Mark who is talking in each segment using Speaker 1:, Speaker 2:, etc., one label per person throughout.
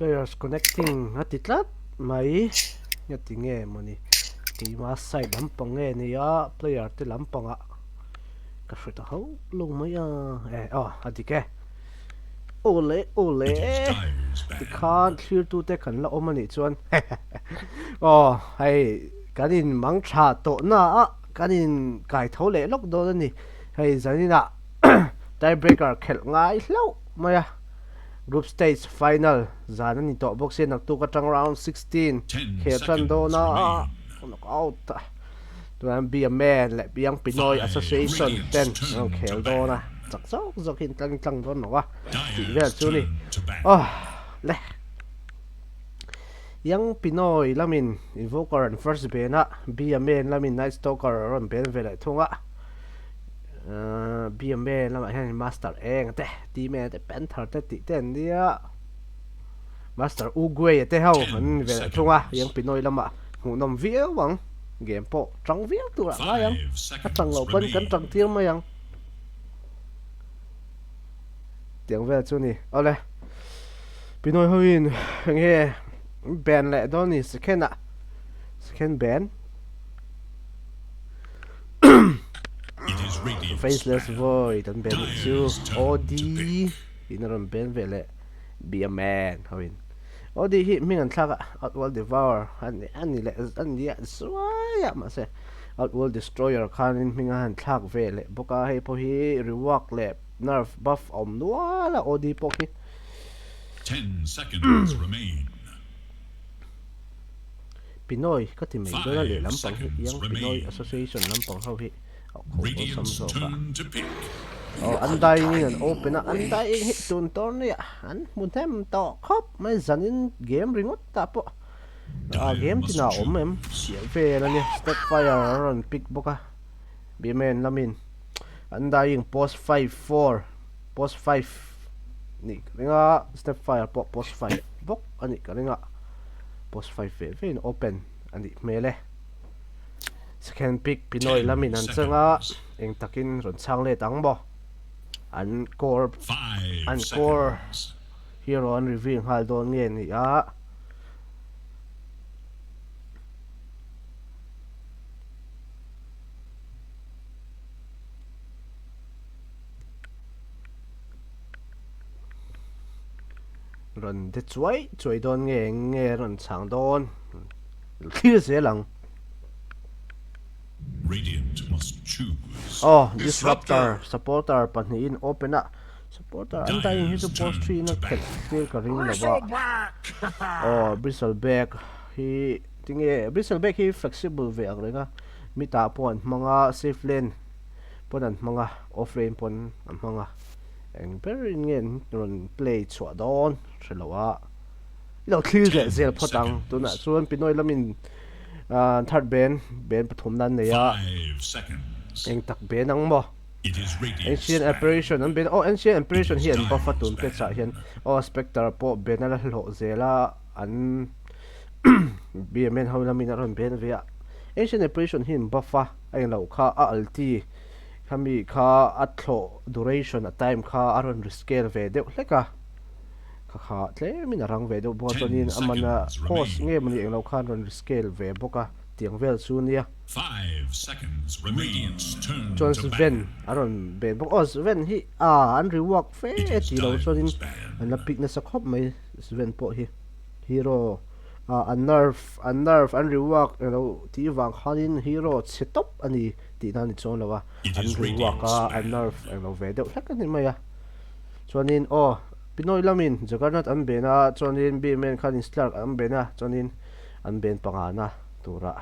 Speaker 1: Players connecting a ti tlat mai nga ti nge mawni keima side lampang nge nia player te lampangah ka hre ta hauh lo mai a e aw a dik e awle awle tikhan thlir tu te kan la awm a nih chuan aw hei kan in mang tha tawh na a kan in kai tho leh lawk dawn a ni hei zaninah tie breaker khelh ngai hlauh mai a. Group stage final zan a ni tawh bawk sia naktuk atang round 16 khel tan dawn a knock out chuan Be a Man leh Piang Pinoy Association ten an rawn khel dawn a chak zawk zawk hi an tlang tlang dawn lo a tih vel chu ni aw le Young Pinoy lamin Invoker an first ben a Be a Man lamin Night Stalker a rawn ben ve leh thung a. BMA lamah hian master eng te team te panther te tih te an nia master Uguay te ho an ni ve leh thung a Yang Pinoy lamah hmuhnawm viau ang game pawh tang viau turah ngai ang a tang loh pawn kan tang tir mai ang tiang vel chu ni awle Pinoy hoin enge ban leh dawn ni second ah second ban Faceless Void an ben nih chu OD in a rawn ben ve leh Be a Man ho in OD hi hming an thlak a Outworld Devourer a ni a ni leh a ni a suai a mahse Outworld Destroyer khanin hming a han thlak ve leh bawk a hei pawh hi rework leh nerf buff a awm nual a OD pawh khi. Pinoy ka ti mai dawn a lehlam pang hi Young Pinoy Association lampang ho hi a kho awlsam zawk a. Aw Undying in an open a, Undying hi tun tourney ah an hmu hnem tawh khawp mai zanin game ringawt tah pawh a game tinah a awm em tih vel a ni. Snapfire a rawn pick bawk a, Bimen lamin Undying post 5 4 post 5 nih ka ring a, Snapfire pawh post 5 bawk a nih ka ring a. Post 5 ve ve in open a nih hmel e. Second pick Pinoy lamin an chang a, eng takin rawn chhang let ang maw? An core an core hero an reveal nghal dawn nge ni a. Rawn de chuai chuai dawn nge nge rawn chhang dawn thlir zel ang. Aw Disruptor supporter pahnihin open a supporter an dying hi chu post 3 in a khelh tir ka ring lo a aw Bristleback hi tinge Bristleback hi flexible ve ang reng a mid ah pawh an hmang a safe lane pawn an hmang a off lane pawn an hmang a. Eng berin nge an rawn play chhuah dawn hre lo a, i lo thlir leh zel phawt ang. Tunah chuan Pinoy lamin third band, band pathum nan nei a, eng tak band ang maw? Ancient Apparition an band, aw Ancient Apparition hi an buff a tun patch ah hian, aw Spectre pawh band a la hlawh zel a, an BMN ho lamin a rawn band ve a, Ancient Apparition hi an buff a, a englo kha a ulti. Khami kha a thlawh duration a time kha a rawn rescale ve deuh hlek a, kha kha tlemin a rang ve deuh bawk a chuanin a mana cost nge mawni englo khan rawn rescale ve bawk a tiang vel chu nia. Chuan Sven a rawn ben bawk aw Sven hi a an rework fe tih lo chuanin an la pick nasa khawp mai Sven pawh hi hero a nerf a nerf an rework englo tih vang khanin hero chhe tawp a ni. Tihna a ni chuang lo a, an rework a, an nerf eng lo ve deuh hlek a ni mai a. Chuanin aw, Pinoy lamin Juggernaut an ben a, chuanin Beeman khanin Slark an ben a, chuanin an ben pangana turah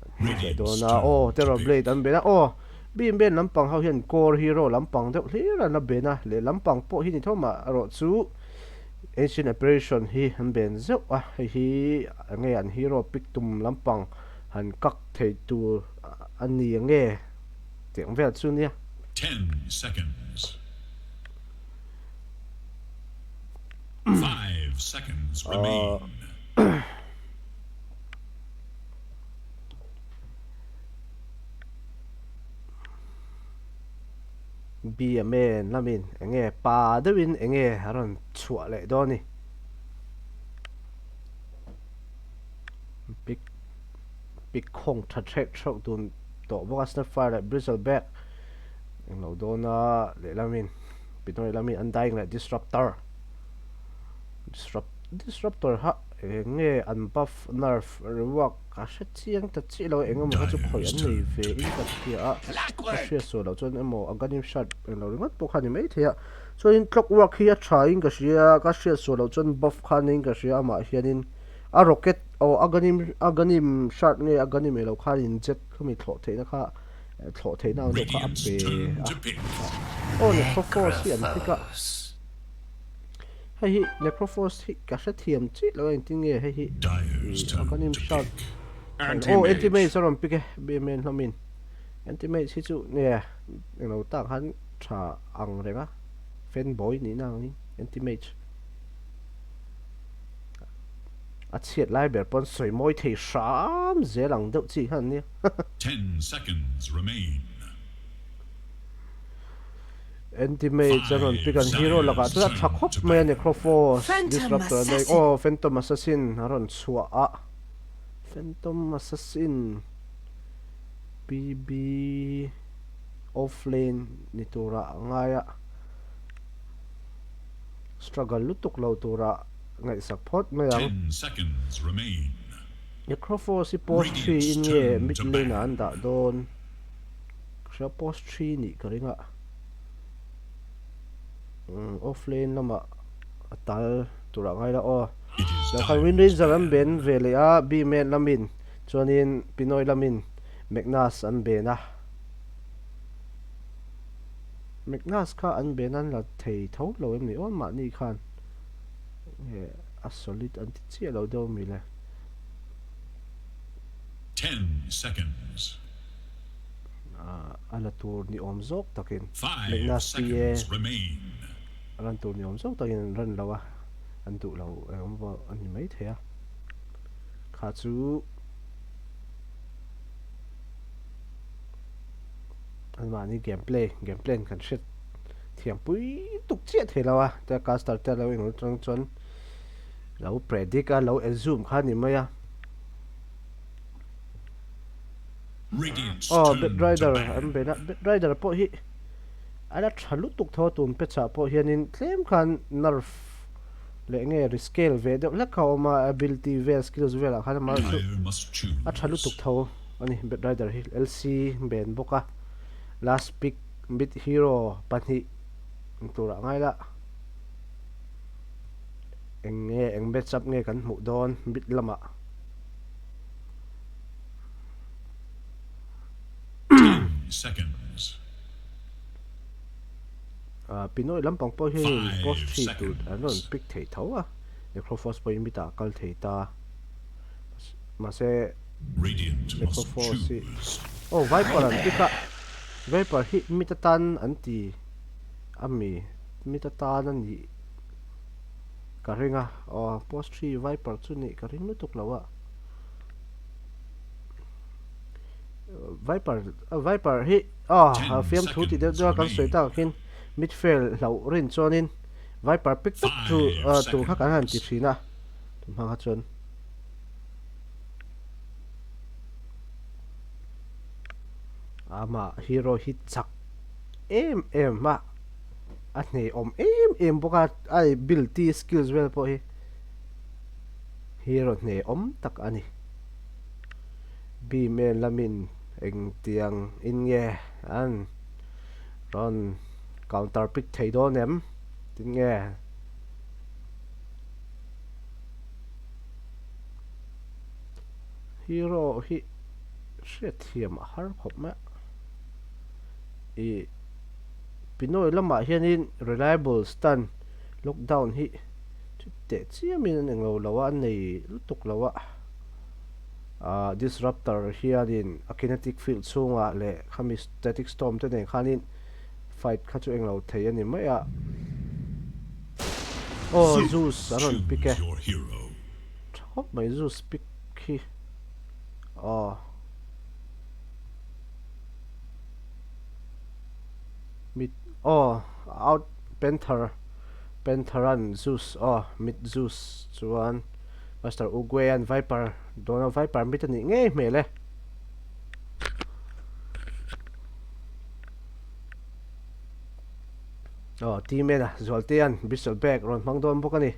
Speaker 1: an hmu leh dawn a. Aw, Terror Blade an ben a, aw, Beeman lampang ho hian core hero lampang deuh hlir an la ben a, leh lampang pawh hi ni tho mah erawh chu Ancient Apparition hi an ben zeuh a, hei hi enge an hero pick tum lampang han kak thei tur a ni ange tih ang vel chu nia.
Speaker 2: 10 seconds. 5 seconds remain.
Speaker 1: Be a man lamin enge pa deuhin enge a rawn chhuah leh dawn ni. Pick pick khawng tha threk threuh dun tawh bawk a Snapfire leh Bristleback englo dawn a lehlamin Pinoy lamin Undying leh Disruptor Disrupt Disruptor kha eng nge an buff nerf rework ka hre chiang ta chiah lo a eng emaw kha chu khawih an nei ve in ka hria a ka hriat sual loh chuan emaw a gunning shot englo ringawt pawh kha a ni maithei a chuanin clockwork hi a tha in ka hria ka hriat sual loh chuan buff kha aniin ka hria amah hianin a rocket aw a gunning a gunning shot nge a gunning elo khanin jet khami thlawh theihna kha thlawh theihna ang deuh kha a pe a aw necrophos hi an pick a. Hei hi Necrophos hi ka hrethiam chiah lo a engtin nge hei hi Aghanim Shard aw Anti-Mage a rawn pick e BMN hlawmin Anti-Mage hi chu nge englo tak han tha ang reng a fanboy nihna angin Anti-Mage a chhiat lai ber pawn sawi mawi thei hram zel ang deuh chi khan ania.
Speaker 2: Ten seconds remain.
Speaker 1: Anti-Mage a rawn pick an hero lakah chuan a tha khawp mai a Necrophos Disruptor a daih aw Phantom Assassin a rawn chhuah a Phantom Assassin PB offlane ni tura a ngai a struggle lutuk lo tura ngaihsak phawt mai ang. Necrophos hi post 3 in nge mid lane ah an dah dawn. Hria post 3 nih ka ring a umm off lane lamah a tal turah ngai la aw lo khan wind ranger an ben ve leh a b man lamin chuanin pinoy lamin magnus an ben a magnus kha an ben an la thei tho lo em ni aw mahni khan nge a solid an ti chiah lo deuh mi le.
Speaker 2: 10 seconds.
Speaker 1: A la tur ni awm zawk takin Magnus PA a ran tur ni awm zawk takin an ran lo a, an duh lo eng emaw a ni mai thei a. Kha chu anmahni game play game plan kan hriat thiam pui tuk chiah thei lo a, tia caster te lo englo atang chuan lo predict a lo assume kha a ni mai a. Aw Batrider an ben a, Batrider pawh hi a la tha lutuk tho a tun pechah pawh hianin tlem khan nerf leh nge rescale ve deuh hlek kha a awm a ability vel skills velah khan amaherawhchu a tha lutuk tho a ni Batrider hi LC ben bawk a last pick mid hero pahnih turah ngai la eng nge eng match up nge kan hmuh dawn mid lamah.
Speaker 2: Seconds.
Speaker 1: Uh, Pinoy lampang pawh hian post 3 tur an rawn pick thei tho a Necrophos pawhin mitah a kal thei ta mahse Necrophos hi oh Viper an pick a Viper hi mit atan an ti ami mit atan a nih ka ring a aw post 3 Viper chu nih ka ring lutuk lo a Viper Viper hi aw fiamthu tih deuh deuh a kan sawi tak ang khin midfield hlauh rin chuanin Viper pick tak chu tur kha kan han ti thin a tun hma kha chuan ama hero hi chak em em a a hnehawm em em bawk a a ability skills vel pawh hi hero hnehawm tak a ni. Bee lamin engtiang in nge an rawn counter pick thei dawn em tin nge hero hi hriatthiam a har khawp mai a ih Pinoy lamah hianin reliable stun lockdown hi chu teh chiamin an englo lo a an nei lutuk lo a. Ahh disruptor hianin a kinetic field chhungah leh khami static storm te nen khanin fight kha chu englo thei a ni mai a. Aw Zeus a rawn pick e. Tha khawp mai Zeus pick hi. Aw. Mit aw out panther panther an Zeus aw mid Zeus chuan. Master Uguay-a'n Viper dawna Viper mit a nih ngei hmel e. Aw, team en a Zualtea'n Bristleback rawn hmang dawn bawk a ni.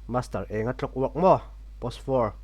Speaker 1: Master eng a tlawk uak maw? Post 4.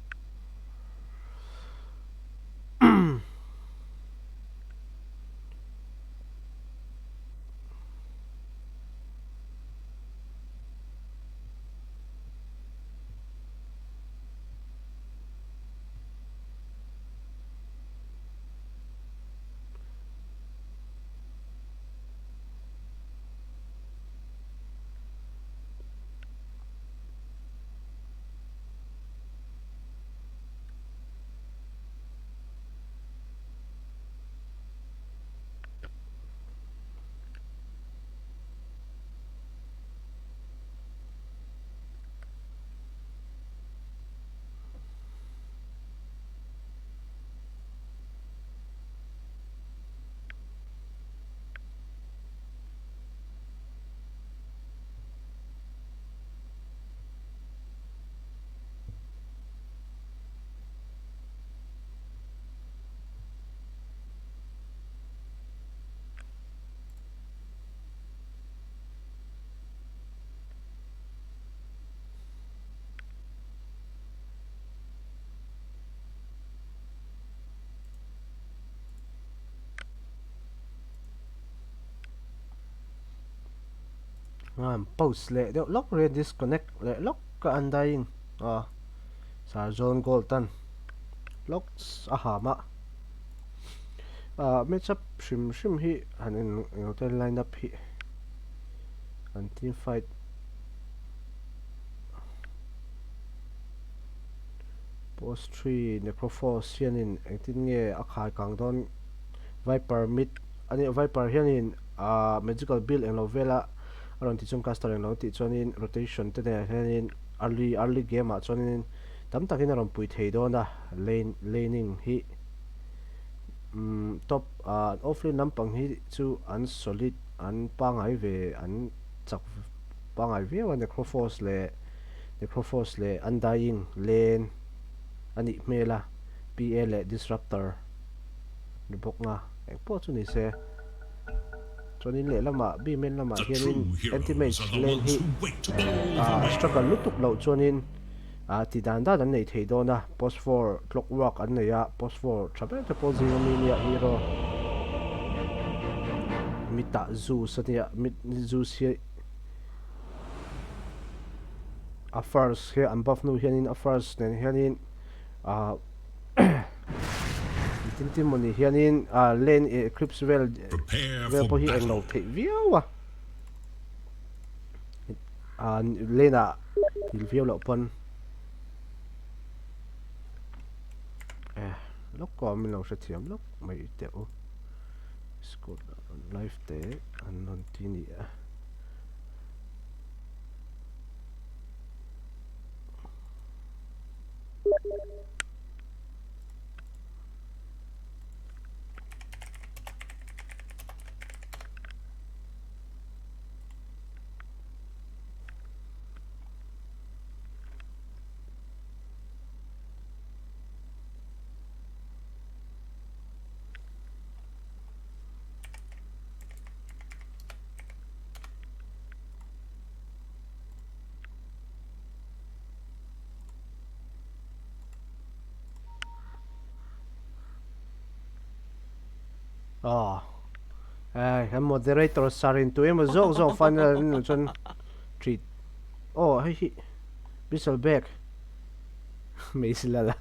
Speaker 1: An post leh deuh lawk ri a disconnect leh lawk ka undying a Sir John Gold tan lawks a ham a ah match up hrim hrim hi han en englo te line up hi an team fight Post 3 Necrophos hianin engtin nge a khai kang dawn Viper mid a nih Viper hianin ah magical build englo vela a rawn tih chuan caster englo tih chuanin rotation te nen hianin early early game ah chuanin tam takin a rawn pui thei dawn a lane laning hi umm top ah off lane lampang hi chu an solid an pangai ve an chak pangai viau a Necrophos leh Necrophos leh Undying Lane a nih hmel a, PA leh Disruptor ni bawk nga engpawh chu ni se. Chuanin lehlamah B-men lamah
Speaker 2: The
Speaker 1: hianin
Speaker 2: true heroes
Speaker 1: Anti-Mage
Speaker 2: are the
Speaker 1: Lane
Speaker 2: ones
Speaker 1: hi
Speaker 2: who wait all the
Speaker 1: a
Speaker 2: way.
Speaker 1: struggle lutuk loh chuanin ti dan dan an nei thei dawn a, Post 4 Clockwork an nei a, Post 4 tha ber te pawh zinga mi nia hero mitah Zeus a nia, mit Zeus hi a first hi an buff hnu hianin a first nen hianin ah tin tin mawni hianin ah lane eclipse vel
Speaker 2: Prepare
Speaker 1: vel
Speaker 2: for
Speaker 1: pawh hi englo
Speaker 2: battle.
Speaker 1: theih viau a ah lane ah hil viau loh pawn eh lawk aw min lo hrethiam lawk mai teh u discord ah rawn live te an rawn ti ni a. Aw eh kan moderator sarin tu emaw zawk zawk final an lo chuan treat aw hei hi whistle back hmeichhe lal a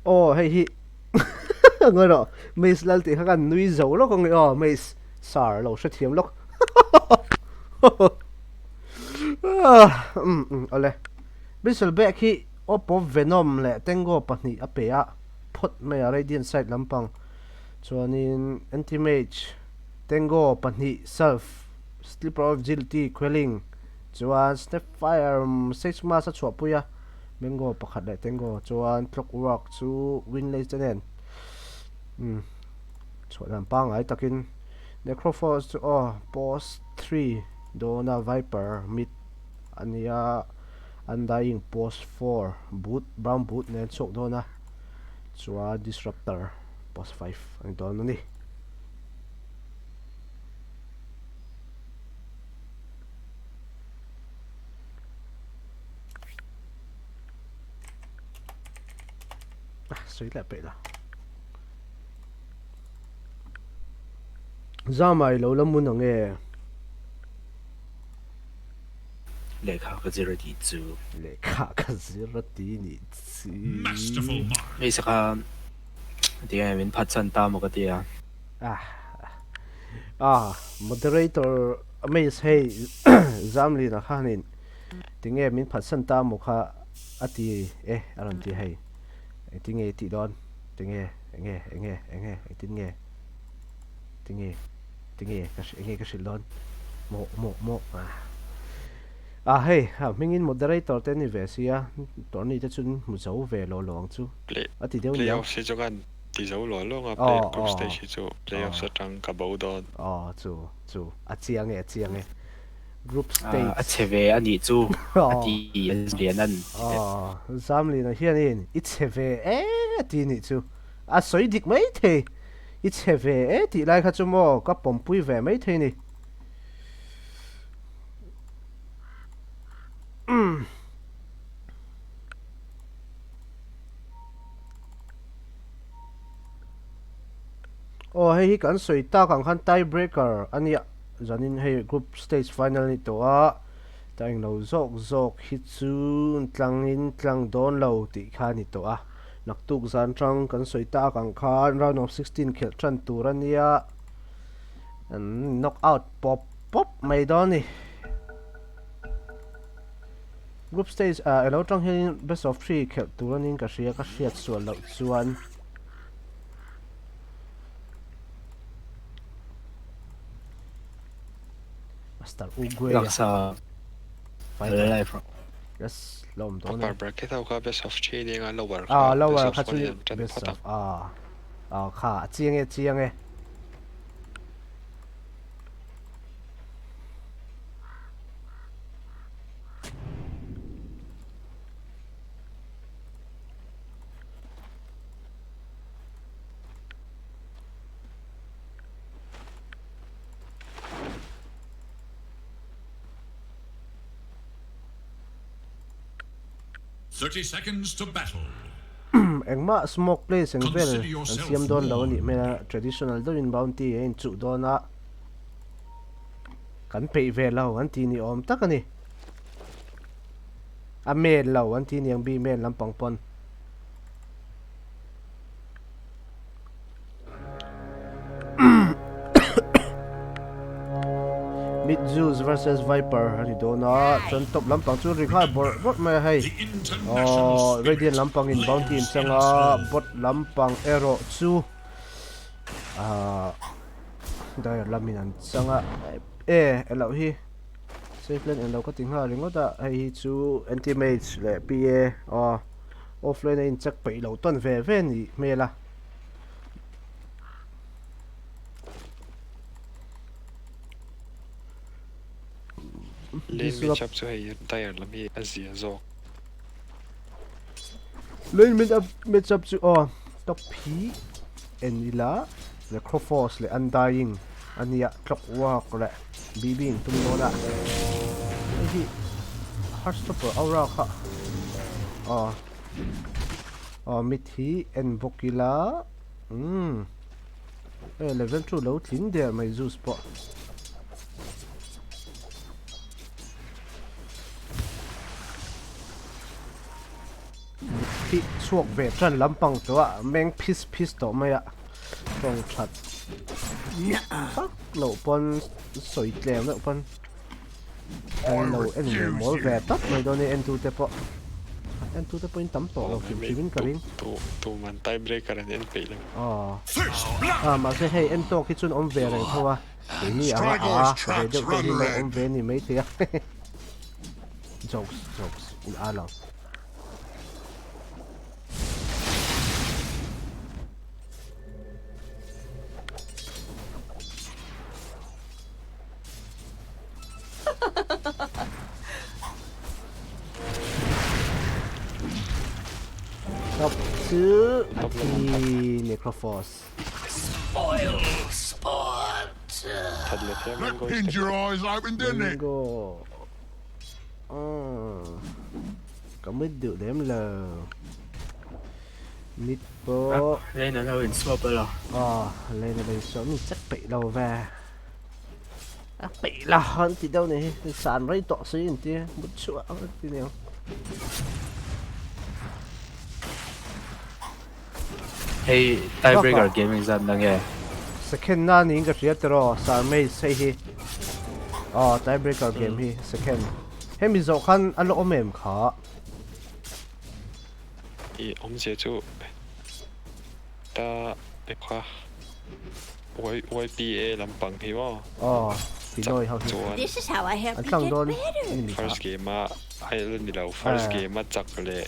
Speaker 1: aw hei hi Ngawi rawh, Miss Lal tih kha kan nui zo lawk ang aw, Miss Sir lo hrethiam lawk. Um um awle. Bristleback hi Oppo Venom leh Tango pahnih a pe a, phawt mai a Radiant side lampang. Chuanin Anti-Mage, Tango pahnih, Self, Slipper of Agility, Quelling, chuan Snapfire, Sage Mask a chhuahpui a. Mango pakhat leh tango chuan clockwork chu winlays te nen umm chhuah dan pangngai takin necrophos chu aw post 3 dawn a Viper mid ania Undying post 4 boot brown boot nen chhuak dawn a chuan Disruptor post 5 ani dawn a ni. Sawi leh peih la. Zama i lo la mun ang e.
Speaker 3: Lehkha ka zir a tih chu.
Speaker 1: Lehkha ka zir a ti nih chi.
Speaker 2: Masterful mark.
Speaker 3: Hmeichhe kha tinge min phatsan ta maw ka ti a.
Speaker 1: Ah ah moderator Mace hei Zamlina khanin tinge min phatsan ta maw kha a ti e a rawn ti hei. Engtin nge i tih dawn? Tinge enge enge enge engtin nge tinge tinge ka enge ka hrilh dawn? Maw maw maw ah ah hei a hmingin moderator te ni ve sia tourney te chu hmu zo ve lo lo ang chu a ti deuh niang.
Speaker 4: Playoffs hi chu kan ti zo lo lo ang a play group stage hi chu playoffs atang ka bo dawn.
Speaker 1: Aw chu chu a chiang e a chiang e. Group stage.
Speaker 3: A chhe ve a nih chu a ti a Lianan.
Speaker 1: Aw Zamlina hianin i chhe ve e a ti nih chu. A sawi dik mai thei. I chhe ve e tih lai kha chu maw ka pawmpui ve mai thei ni. Aw hei hi kan sawi tak ang khan tie breaker a nia. Zanin hei group stage final a ni tawh a, ta englo zawk zawk hi chu tlangin tlang dawn lo tih kha a ni tawh a. Naktuk zan tang kan sawi tak ang khan round of 16 khelh tan tur a nia, an knock out pawp pawp mai dawn a ni. Group stage ah elo tang hianin best of three khelh tur a niin ka hria, ka hriat sual loh chuan. Master Uguay
Speaker 3: Laksa live rawh.
Speaker 1: Yes, lawm dawn
Speaker 4: e. Upper bracket ho kha best of three nia nga lower
Speaker 1: kha. Ah, lower kha chu best of ah. Ah kha a chiang e chiang e.
Speaker 2: 30 seconds to battle.
Speaker 1: Engmah smoke place eng vel an siam dawn lo a nih hmel a, traditional deuhin bounty a inchuh dawn a, kan peih ve lo an ti ni awm tak a ni. A men lo an ti niang bi men lampang pawn. Mid Zeus versus Viper a ni dawn a, chuan top lampang chu ri nghal bawrh bawrh mai a hei. Aww Radiant lampang in bounty in chang a, bot lampang erawh chu ahh Dire lamin an chang a, e elo hi safe lane englo ka ti nghal ringawt a, hei hi chu anti mage leh PA aw offlane a in check peih lo tawn ve ve a nih hmel a.
Speaker 4: Lane matchup chu hei Dire lam hi a zia zawk.
Speaker 1: Lane matchup chu aw top hi en ila Necrophos leh Undying ania Clockwork leh BB in tum dawn a hei hi Heartstopper aura kha aw aw mid hi en bawk ila umm e level 2 lo tling der mai Zeus pawh. Khi chhuak ve tan lampang tawh a meng phis phis tawh mai a tawng that tak loh pawn sawi tlem deuh pawn kan lo en ve mawl ve tawp mai dawn a ni en tu te pawh en tu te pawh in tam tawh lo hrim hrim in ka ring.
Speaker 4: Tuman tie breaker an en peih lo.
Speaker 1: Aw mahse hei en tawk hi chuan awm ve reng tho a keini anga a ve deuh te hi lo awm ve a ni maithei a jokes jokes in a lang. Top chu a thi Necrophos.
Speaker 4: That
Speaker 2: pinned your eyes open, didn't it?
Speaker 1: Mango. Ka mut duh lem lo. Mid pawh.
Speaker 3: Lane an lo in swap a lo.
Speaker 1: Aw, lane a lo in swap mi chak peih lo ve. A peih la an ti deuh ni hi san rei tawh si in ti mut chhuah an ti niang.
Speaker 3: Hei tiebreaker game engzat na nge?
Speaker 1: Second na niin ka hria tiraw Sarmate hei hi. Aw tiebreaker game hi second. Hemi zawh khan a la awm em kha?
Speaker 4: I awmzia chu ta kha YPA lampang hi maw?
Speaker 1: Aw Pinoy ho hi an tlang dawn ani mi kha.
Speaker 4: First game a ai la ni lo first game a chak leh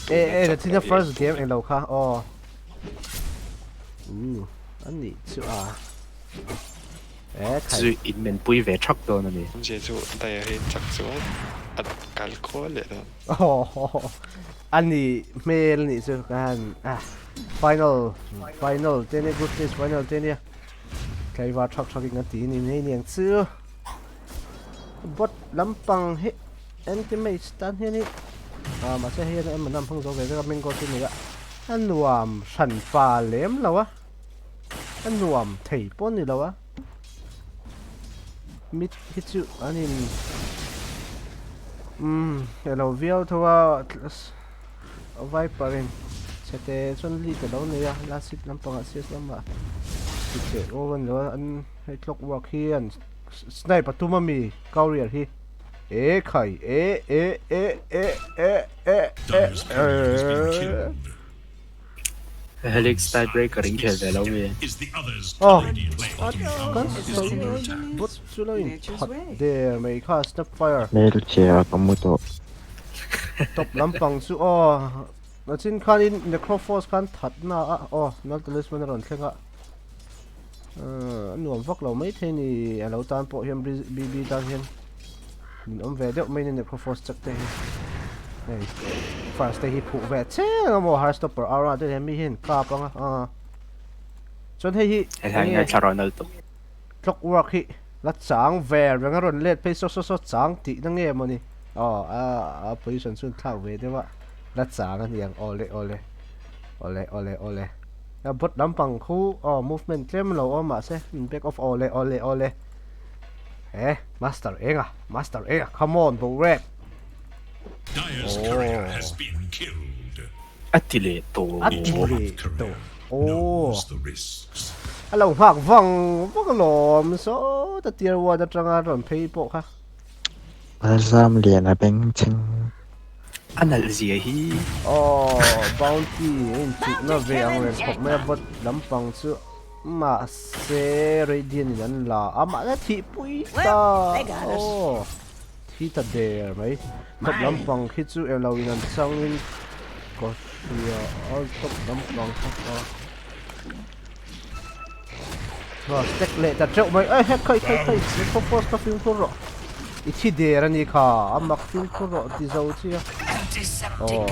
Speaker 1: E e na china first game englo kha aw. Umm ani chu a. E khai.
Speaker 3: Chu in men pui ve thak dawn ani.
Speaker 4: Awmzia chu dai ah hian chak chuan a kal khawl leh dawn.
Speaker 1: Aw ani hmel anih chu ka han ah final final te ania group stage final te ania tlaivar thak thak in a ti ni mai aniang chu bot lampang hi anti mage tan hian in ah mahse hei hian em an hmang zo ve vek a mango chu ni a a nuam hran pa lem lo a a nuam thei pawh a ni lo a mit hi chu an in umm elo viau tho a viper in chhete chuan lead alo nei a last hit lampangah cs lamah ti cheh aw a ni lo a an hei clock work hi an snipe a tum ami courier hi e khai e e e e e e e e.
Speaker 3: Helix tiebreaker in khel ve lo mi.
Speaker 1: Aw kan sawi bot chu lo in that der mai kha snapfire.
Speaker 5: Hmel che a ka mu tawh.
Speaker 1: Top lampang chu aw nachin khanin Necrophos khan that na a aw Null Talisman a rawn thleng a a nuam vak lo mai thei ni a lo tan pawh hian BB tan hian min awm ve deuh mai ni Necrophos chak te hi hei first te hi phuh ve cheng a maw Heartstopper aura te hian mi hian kap anga a chuan hei hi
Speaker 3: Hei hian ngaithla rawn nal tawh.
Speaker 1: Clockwork hi la chang ve reng a rawn let phei saw saw saw chang tih na nge maw ni aw a a position chu thlak ve deuh a la chang a niang awle awle awle awle awle a bot lampang khu aw movement tlem lo awm mahse back off awle awle awle he master enga master enga come on bo rep
Speaker 2: oh
Speaker 3: A ti leh tawh.
Speaker 1: A ti leh tawh. Aw. A lo nghak vang vang alawm sawta tier one atanga rawn phei pawh kha.
Speaker 5: Palzam lian a beng chheng.
Speaker 3: A nalh zia hi.
Speaker 1: Aw bounty a inchuhna ve ang reng khawp mai a bot lampang chu mahse radiant in an la a mahse thihpui ta aw. Thi ta der mai. Top lampang khi chu elo in an chang in ka hria a top lampang kha kha. Ha stack leh ta teuh mai. Ai he khai khai khai khaw post kha fimkhur rawh. I thi der a ni kha a mak fimkhur rawh ti zo chi a. Aw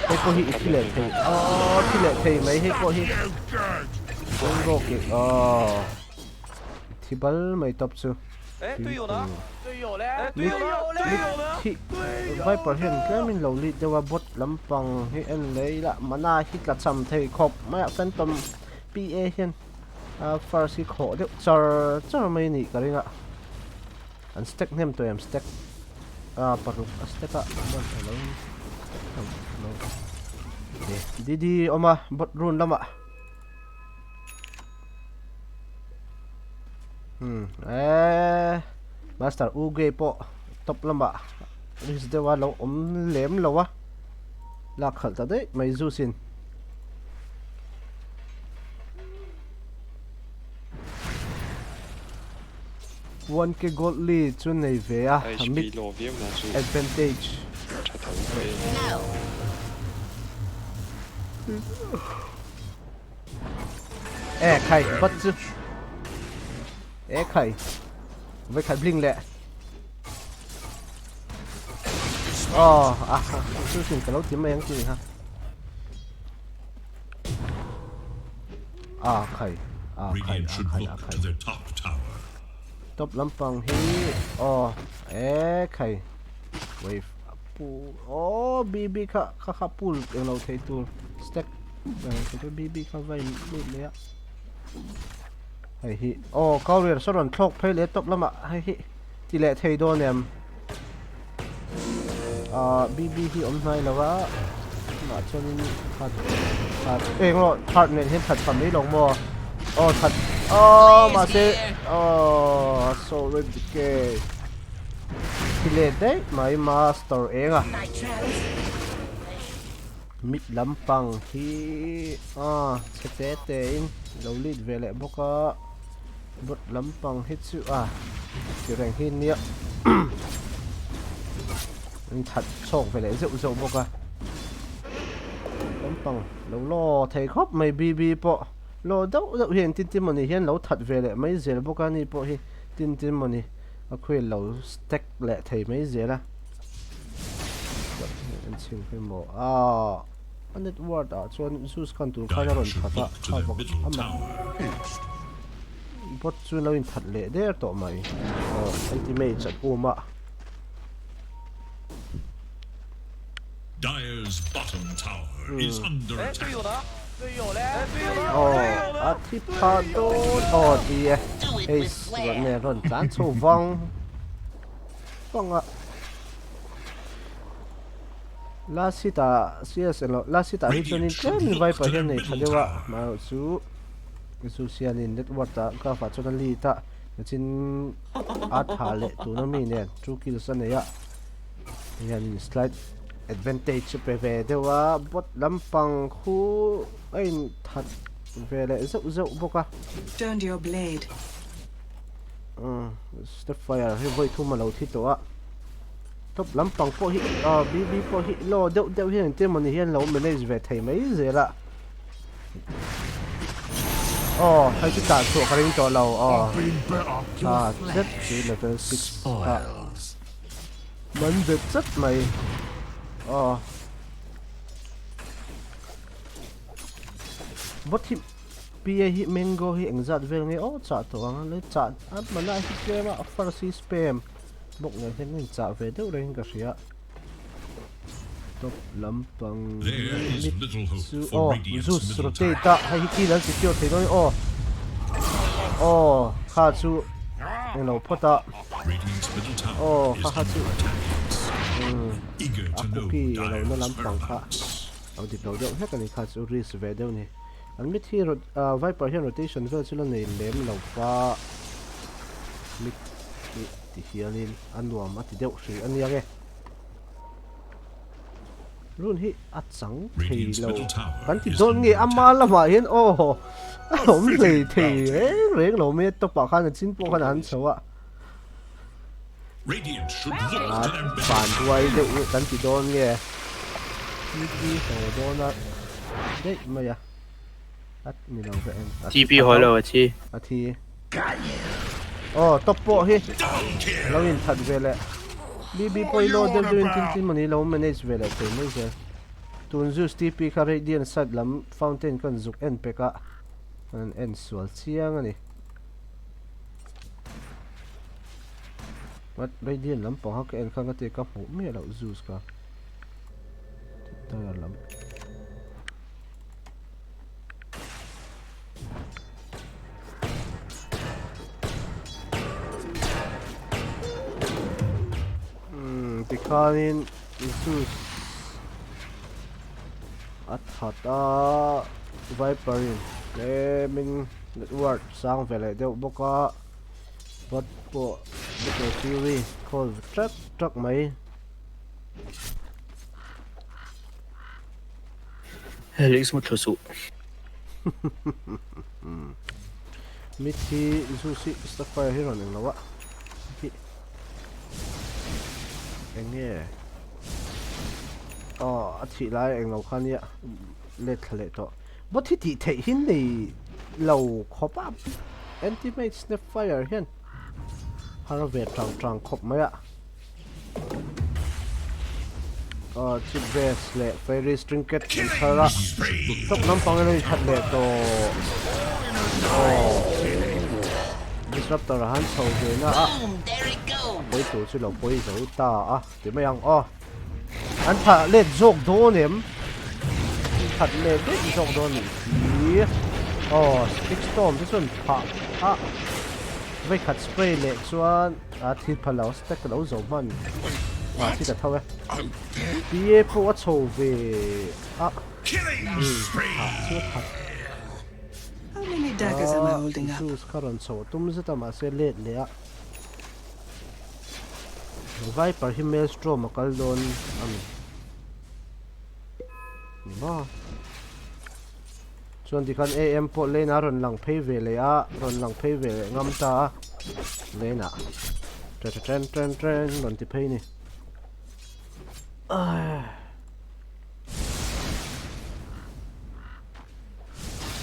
Speaker 1: hei pawh hi i thi leh thei aw thi leh thei mai hei pawh hi. Rawk i aw. Thi bal mai tawp chu. Mit thi Viper hian tlemin lo lit deuh a bot lampang hi en leh ila mana hi tla cham thei khawp mai a Phantom PA hian first hi khawh deuh char char mai a nih ka ring a an stack hnem tawh em stack paruk a stack a bot a lo stack lo DD awm a bot run lamah. Hmm eh master uge pawh top lamah risk deuha lo awm lem lo a lak khalh ta daih mai Zeus in. One k gold lead chu nei ve a mid advantage. E khai bot chu. E khai. Vai khai bling leh. Aw a chu sin ka lo ti mai ang chu ni ha. A khai a khai a khai a khai. Top lampang hi aw e khai wave pu aw BB kha kha kha pull englo thei tur stack englo thei tur BB kha vai lut leh a. Hei hi aw courier saw rawn thlawk phei leh top lamah hei hi ti leh thei dawn em ah BB hi awm hnai lo a tunah chuanin that that eng rawh third nen hian that tham mai lo maw aw that aw mahse aw sorry decay thi leh daih mai master eng a. Mit lampang hi a chhe te te in lo lit ve leh bawk a bot lampang hi chu a ti reng hi nia an that chhawk ve leh zeuh zeuh bawk a lampang lo law thei khawp mai BB pawh law deuh deuh hian tin tin mawni hian lo that ve leh mai zel bawk a ni pawh hi tin tin mawni a khuil lo stack leh thei mai zel a. En chhin hi maw ah a network ah chuan Zeus khan tur khan a rawn that a kha bawk a mak bot chu lo in that leh der tawh mai aw anti mage an um a.
Speaker 2: Dire's bottom tower is under attack.
Speaker 1: Aw a thi pha dawn aw ti e hei rawn nen rawn tlan chho vang. Panga last hit ah CS eng lo last hit ah hi chuanin tlemin viper hian nei tha deuh a amaherawh chu Zeus hianin network ah graph ah chuan a lead a nichin a tha leh tuna mi nen two kills a nei a hianin slight advantage chu pe ve deuh a bot lampang khu a in that ve leh zeuh zeuh bawk a.
Speaker 6: Turn your blade.
Speaker 1: Step fire hi vawi thum a lo thi tawh a top lampang pawh hi ah BB pawh hi law deuh deuh hian engtin emawni hian lo manage ve thei mai zel a aw hei chu tah chhuah ka ring tawh lo aw ah zet chu level 6 ah man bet chat mai aw bot hi PA hi mango hi engzat vel nge aw chah tawh ang a le chah a hmanah hi tlem a first hi spam bawk nen hian ka inchah ve deuh rengin ka hria top lampang mid chu aw Zeus rotate a hei hi kill an secure thei dawn aw aw kha chu englo phawt a aw kha kha chu a cookie alo na lampang kha lo dik lo deuh hlek a ni kha chu risk ve deuh a ni. An mit hi Viper hian rotation vel chu la nei lem lo va, mit hi ti hianin a nuam a ti deuh hrih a nia nge. Run hi a chang thei lo kan ti dawn nge ama lamah hian aw a awm hlei thei reng reng lo mai a top ah khan a chin pawh khan a han chho a. A van ruai deuh kan ti dawn nge TP haw dawn a daih mai a a ni lo ve eng
Speaker 3: TP haw lo a thi
Speaker 1: a thi aw top pawh hi lo in that ve leh BB pawh hi lo deuh deuh in tin tin mawni lo manage ve leh thei mai zel tun Zeus TP kha Radiant side lam fountain kan zuk en pek a an en sual chiang a ni. What radiant lampang kha ka en khan ka ti ka hmuh miah loh Zeus kha tire lam Hmm tikhanin Zeus a that a Viper in tlemin network sang ve leh deuh bawk a bot pawh battle fury call trak trak mai.
Speaker 3: Helix mu thlu suh.
Speaker 1: Mid hi Zeus hi Starfire hi rawn englo a hi eng nge aw a thih lai englo kha nia let thla leh tawh. Bot hi tih theih hi nei lo khawp a, anti-mage snapfire hian har ve tang tang khawp mai a. Chip vest leh fairy trinket an thar a, top lampang in a inthat leh tawh. Aw Disruptor a han chho ve na a, a pawi tur chu lo pawi zo ta a ti mai ang aw. An thah let zawk dawn em? An that let daih zawk dawn nih hi. Aw stick storm te chuan phah a vawikhat spray leh chuan a thi pha lo stack a lo zo hman. A thi ta tho e. PA pawh a chho ve a. Thah chu a that. A Zeus kha rawn chho tum zet a mahse let leh a. Viper hi Maelstrom a kal dawn a ni. Ni maw? Chuan tikhan AM pawh lane ah rawn lang phei ve leh a, rawn lang phei ve leh ngam ta a. Lane ah tre tre tren tren tren rawn ti phei ni.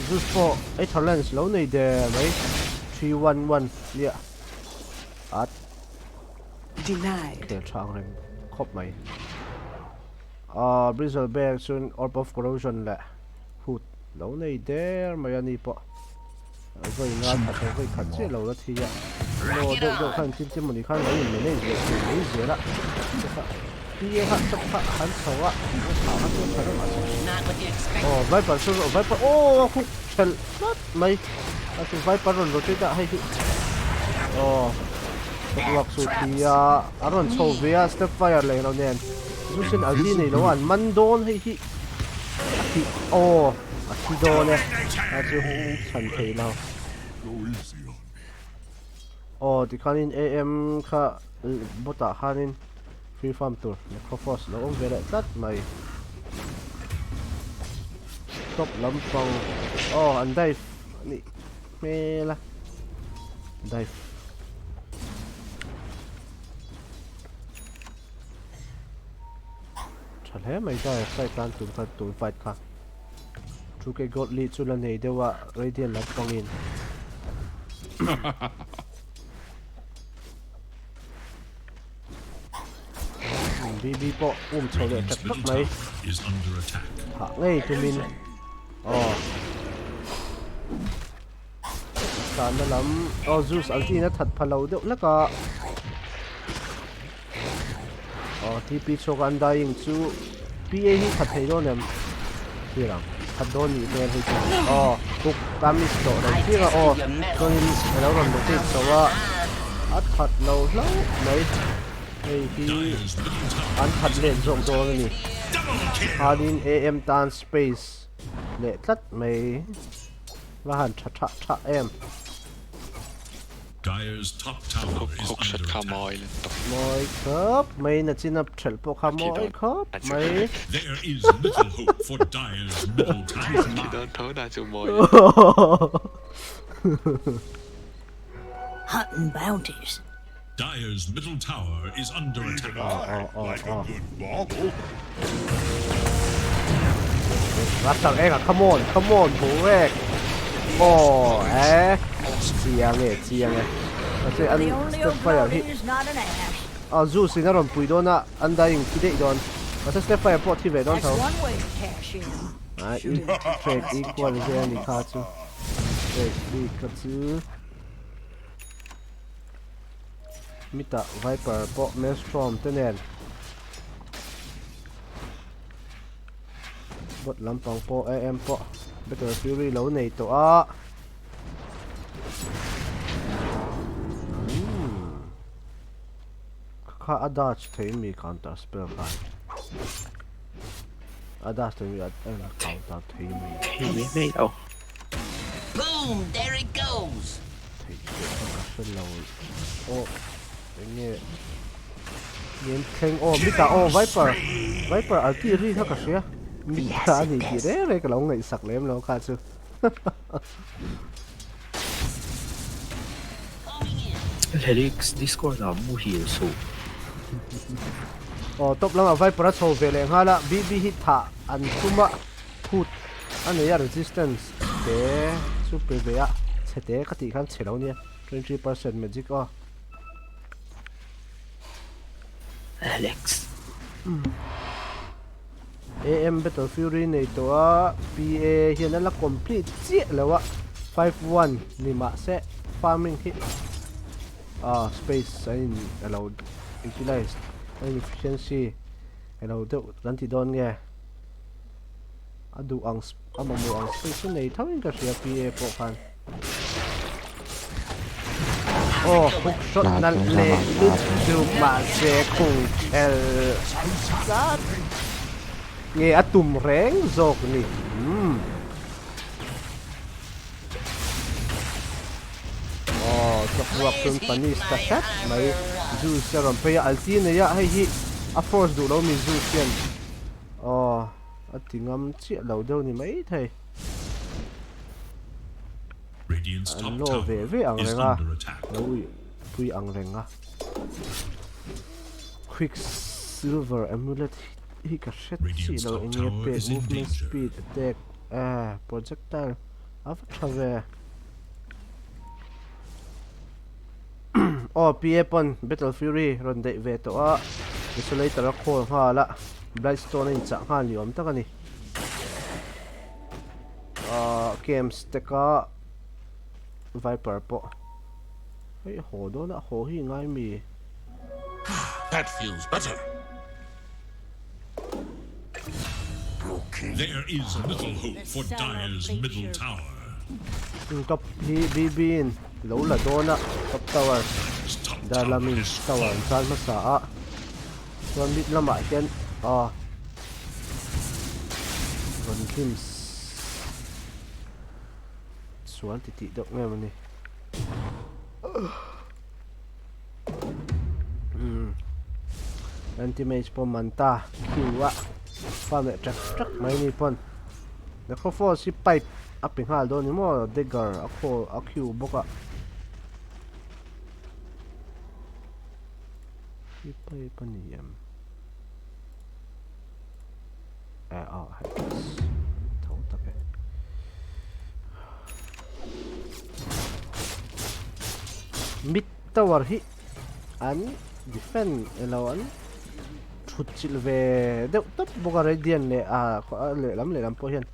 Speaker 1: Zeus pawh Aetherlens lo nei der mai. 3 1 1 nia. At
Speaker 6: Denied.
Speaker 1: Tel tha ang reng khawp mai. Ah, Bristleback chuan Orb of Corrosion leh Hood lo nei der mai a ni pawh. Vawi nga khat leh vawi khat chiah lo la thi a. Maw deuh deuh khan tin tin mawni khan lo in manage leh thei mai zel a. PA kha chawp kha han chho a, a tha kha chu a tha reng mahse. Aw Viper chu Viper aw a hook thelh tlat mai. A chu Viper rawn rotate a hei hi. Aw Clockwork chu thi a, a rawn chho ve a step fire leh lo nen. Zu sin alti nei lo a an man dawn hei hi. A thi aw a thi dawn e. A chu chhan thei lo. Aw tikhanin AM kha bot ah khanin free farm tur Necrophos lo awm ve leh tlat mai. Top lampang aw an dive anih hmel a dive. Tha hle mai dive side tan tun kha tun fight kha. 2K Godly chu la nei deuh a Radiant lampangin. BB pawh um chho leh tak tak mai. Thah ngei tumin. Aw. Tlanna lam. Aw Zeus ulti in a that pha lo deuh hlek a. Aw TP chhuak a undying chu PA hi that thei dawn em? Thlir ang. That dawn nih hmel hei chu. Aw hook a miss tawh lo chiang a aw chuanin a lo rawn rotate chho a a that lo hlauh mai. Hei hi an that let zawk dawn a ni. Khanin AM tan space leh tlat mai. Va han tha tha tha em.
Speaker 2: Dire's top tower is
Speaker 4: Hook shot
Speaker 2: under
Speaker 4: kha
Speaker 2: attack.
Speaker 4: mawi len tawp.
Speaker 1: Mawi khawp mai nachin a thelh pawh kha mawi khawp mai.
Speaker 2: There is little hope for Dire's middle tower.
Speaker 4: Thi dawn tho na chu mawi.
Speaker 6: Hunting bounties.
Speaker 2: Dire's middle tower is under attack.
Speaker 1: Aw aw aw. Raptor eng a come on come on boruak aw eh chiang e chiang e mahse an step fire hi a Zeus in a rawn pui dawn a undying thi daih dawn mahse step fire pawh thi ve dawn tho a i trade equal vel a ni kha chu trade bik kha chu. Mitah Viper pawh Maelstrom te nen bot lampang pawh AM pawh Battle Fury lo nei tawh a. Kha a dodge thei mi counter spell khan. A dodge thei mi a counter thei mi.
Speaker 3: Thei mai mai lo.
Speaker 7: Boom! There it goes!
Speaker 1: Theih theih kha ka hre lo aw eng nge ngen thleng aw mitah aw viper viper alti ri kha ka hria mitah a ni tih reng reng ka lo ngaihsak lem lo kha chu
Speaker 3: Helix Discord ah muhil suh.
Speaker 1: Aw top lamah viper a chho ve leh nghal a BB hi thah an tum a. Phut a nei a resistance te chu pe ve a chhe te ka tih khan chhe lo nia 23% magic aw.
Speaker 3: Alex.
Speaker 1: AM Battle Fury nei tawh a, PA hian a la complete chiah lo a, 5-1 ni mahse farming hi ah space a in alo utilize a in efficiency alo deuh kan ti dawn nge a duh ang a mamawh ang space chu nei tho in ka hria PA pawh khan. Aw hook shot nalh leh lutuk mahse khung ṭhel zat nge a tum reng zawk ni umm aw chawkruak chuan panis ta hret mai Zeus a rawn phei a alti nei a hei hi a force duh lo mi Zeus hian aw a ti ngam chiah lo deuh ni maithei. An law ve ve ang reng a, lo uih pui ang reng a. Quick silver amulet hi ka hre chi lo eng nge pek movement speed attack eh projectile a va tha ve. Aw PA pawn Battle Fury rawn daih ve tawh a, Desolator a call nghal a, Blightstone a inchah nghal ni awm tak a ni. Ahh games te ka Viper pawh hei haw dawn a haw hi ngai mi.
Speaker 2: That feels better. There is little hope for Dire's middle tower.
Speaker 1: Top hi BB in lo la dawn a top tower Darlamin tower an chan hmasa a chuan mid lamah hian ah rawn glimpse sual ti tih deuh nge mawni. Umm anti mage pawh man ta queue a farm leh trak trak mai ni pawn necrophos hi pipe a pe nghal dawn ni maw dagger a khaw a queue bawk a hi pipe a ni em eh ah hei tho tak e. Mid tower hi an defend elo an thut chilh ve deuh tawp bawk a radiant leh a lehlam lehlam pawh hian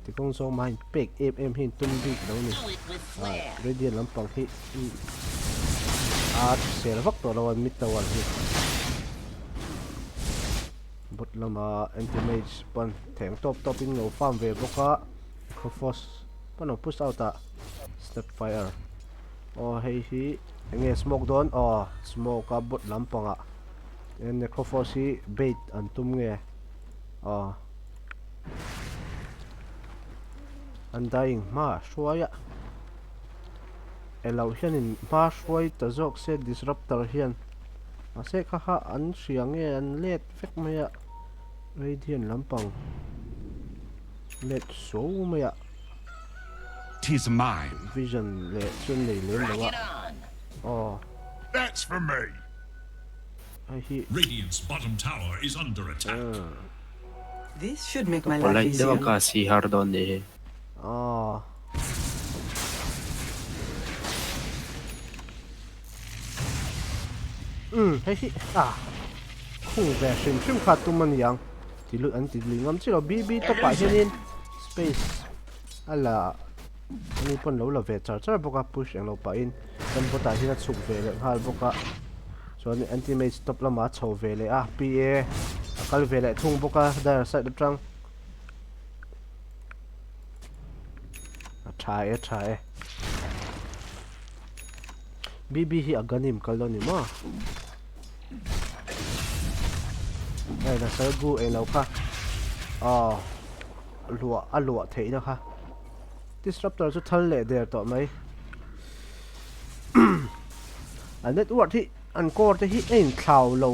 Speaker 1: tikawng zawng mahin pek em em hi an tum bik lo a ni radiant lampang hi a hrisel vak tawh lo a mid tower hi. Bot lama anti mage pawn theng tawp tawp in lo farm ve bawk a Necrophos pawn lo push out a Snapfire aw hei hi enge smoke dawn aw smoke a bot lampangah Necrophos hi bait an tum nge aw Undying hma a hruai a elo hianin hma hruai ta zawk se Disruptor hian. Mahse kha kha an hria nge an let vek mai a radiant lampang let so mai a
Speaker 2: Tis mine.
Speaker 1: Vision leh chuan nei lem lo a aw.
Speaker 2: That's for me.
Speaker 1: Hei hi.
Speaker 2: Radiant's bottom tower is under attack.
Speaker 6: This should make my life
Speaker 3: Polite deuh
Speaker 6: easier.
Speaker 3: a ka si har dawn nih hi.
Speaker 1: Aw. Umm hei hi ah khung ve hrim hrim kha tum a ni ang ti lut an ti lui ngam chiah lo BB tawpah hianin space a la ani pawn lo la ve char char bawk a push englo pahin kan bawtah hian a chhuk ve leh nghal bawk a chuan anti mage top lamah a chho ve leh a PA a kal ve leh thung bawk a dire side atang a tha e a tha e. BB hi a ganim kal dawn ni maw? Hei la sal gu eng lo kha aw luah a luah theih na kha disruptor chu thal leh der tawh mai a network hi an core te hi a inthlau lo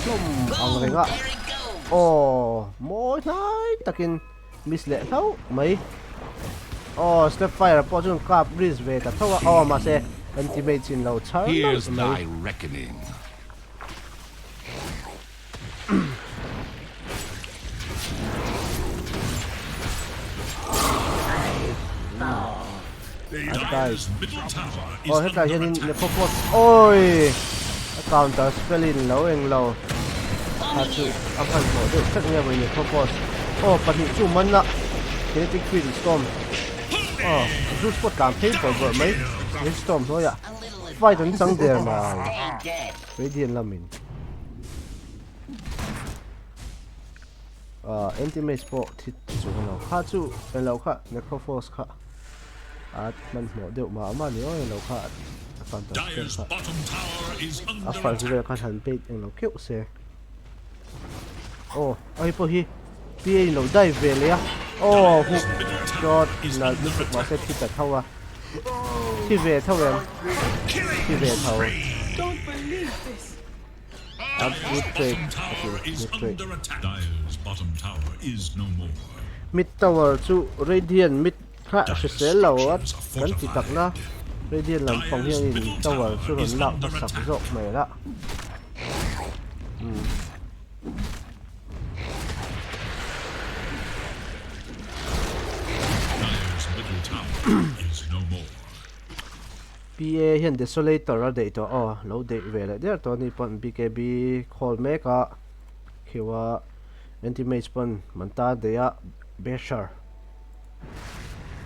Speaker 1: hlawm ang reng a aw mawi hnai takin Miss leh hlauh mai. Aw step fire pawh chuan kap risk ve ta tho a. Aw mahse kan teammates in lo chhar
Speaker 2: Here's
Speaker 1: nawlh mai.
Speaker 2: thy reckoning.
Speaker 1: Dire's middle tower is Aw hetlai hianin Necrophos awii a counter spell in lo englo kha chu a hmanhmawh deuh hrek nge maw Necrophos. Aw pahnih chu man a Kinetic Field Storm aw Zeus pawh tlan phei bawrh bawrh mai he storm hnuaiah fight an chang der mai Radiant lamin ah anti-mage pawh thi chung a lo kha chu eng lo kha Necrophos kha a hmanhmawh deuh mah mah ni aw eng lo kha a counter spell kha a first vel khan han bait eng lo keuh se. Aw a hei pawh hi PA in lo dive ve leh a aw hook shot nalh lutuk mahse thi ta tho a thi ve tho em thi ve tho a good trade a ti good trade mid tower chu radiant mid kha hrisel lo a kan ti tak na radiant lampang hianin tower chu rawn lak hmasak zawk hmel a. PA hian Desolator a deih tawh aw lo deih ve leh der tawh a ni pawn BKB khawl mek a khiu a anti mage pawn man ta deih a Basher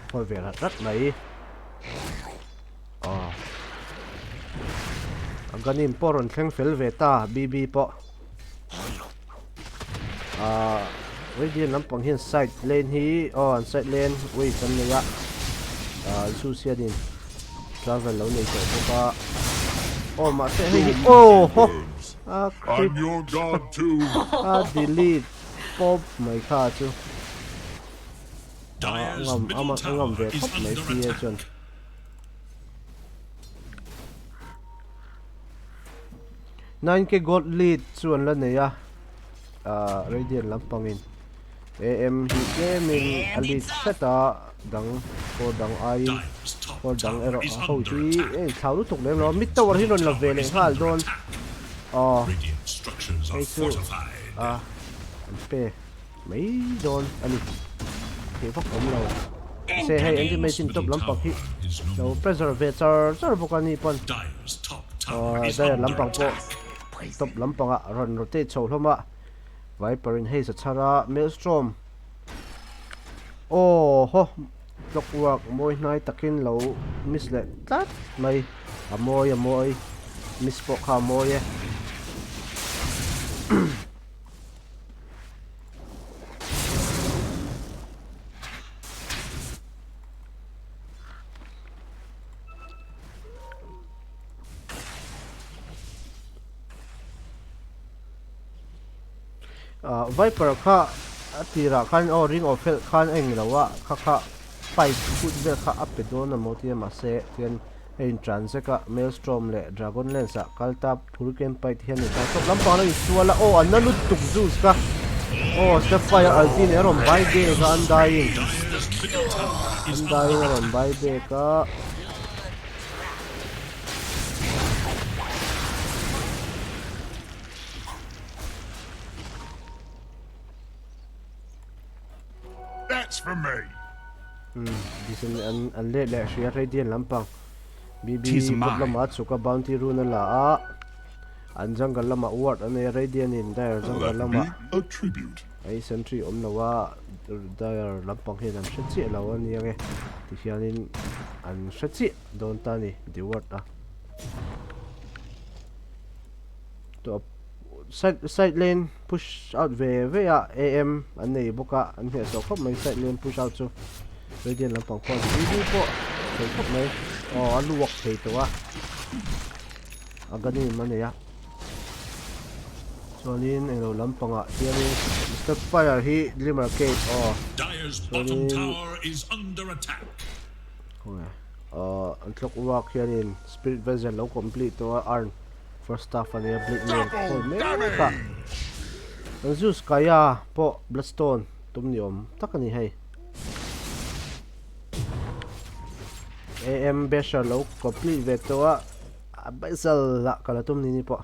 Speaker 1: khawl ve rat rat mai. Aw. Aganim pawh rawn thleng fel ve ta BB pawh. Ah, Radiant lampang hian side lane hi aw an side lane wave an nei a. Ah, Zeus hianin travel lo nei tawh bawk a. Aw mahse hei hi aw ho a crit a delete pawp mai kha chu. Ah, ngam ama ngam ve khawp mai PA chuan. Nine K gold lead chu an la nei a ah radiant lampangin AM hi tlemin a lead hret a dang four dang aiin four dang erawh a ho hi a inthlau lutuk lem lo a mid tower hi rawn la ve leh nghal dawn aw hei chu a an pe mai dawn a ni theih vak awm lo se hei engtin mai chin top lampang hi lo pressure ve char char bawk a ni pawn aw dire lampang pawh top lampangah rawn rotate chho hlawm a viper in hei sa chhar a maelstrom aw haw clockwork mawi hnai takin lo miss leh tlat mai a mawi a mawi miss pawh kha a mawi e. Ah viper kha a tirah khan aw ring of health khan a englo a kha kha pipe phut vel kha a pe dawn a maw tia mahse tian A intran zek a, Maelstrom leh Dragonlance ah kal ta Hurricane Pike te hian an intran tawp lampang lo insual a, aw an na lutuk Zeus ka aw Sapphire ulti nen a rawn buy back a Undying Undying a rawn buy back a.
Speaker 2: That's for me.
Speaker 1: Disen an an let leh hria Radiant lampang BB bot lamah a chhuk a bounty rune a la a an jungle lamah ward a nei a Radiant in Dire jungle lamah ei sentry awm lo a Dire lampang hian an hre chiah lo a ni ange tihianin an hre chiah dawn ta a ni the ward a tawp. Side side lane push out ve ve a AM an nei bawk a an hneh tawh khawp mai side lane push out chu radiant lampang khuan BB pawh thei khawp mai aw a luak thei tawh a a ganim a nei a chuanin englo lampangah hianin step fire hi glimmer cape aw chuanin khawnge aw an clock work hianin spirit vessel lo complete tawh a earn First staff a nia Blade Mail khawi mek a an Zeus Kaya pawh Bloodstone tum ni awm tak a ni hei AM Basher lo complete ve tawh a a bezel lah ka la tum ni ni pawh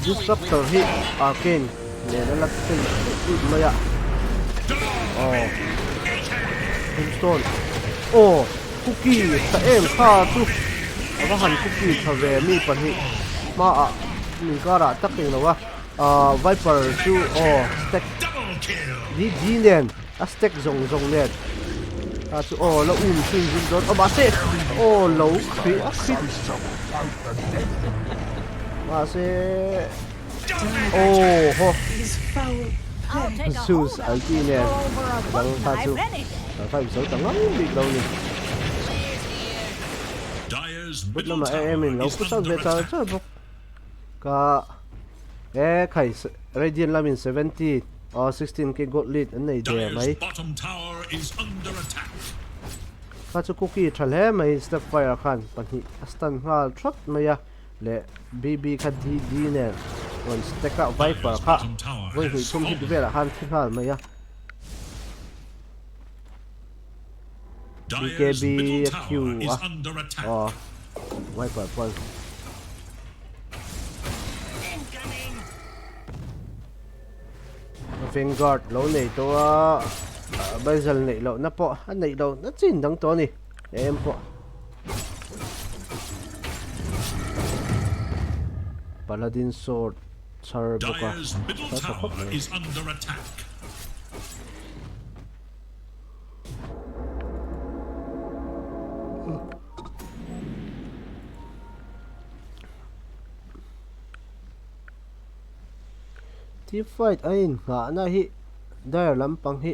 Speaker 1: Disruptor hi Arcane nen a la chen ut ut mai a. Aw. Tombstone. Aw, cookie tha em kha chu. A va han cookie tha ve mi pahnih hmaah. inkarah tak eng lo a ah viper chu aw stack DD nen a stack zawng zawng nen ta chu aw la um chhin zin dawn aw mahse aw lo khri a khri mahse aw haw Zeus ulti nen dang kha chu kan fight zo ta ngang bik lo ni. But lamah em in lo push out ve char char bawk ka e khai Radiant lamin 70 or 16 ke gold lead an nei der mai. Kha chu cookie tha hle mai Snapfire khan pahnih a stun nghal thawt mai a leh BB kha DD nen rawn stack a Viper kha vawi hnih thum hit velah khan thi nghal mai a. BKB a Q a aw Viper pawn Vanguard lo nei tawh a Basil neih loh na pawh a neih loh na chin dang tawh a ni em pawh Paladin sword char bawk a a tha khawp mai. Team fight a inngahna hi dire lampang hi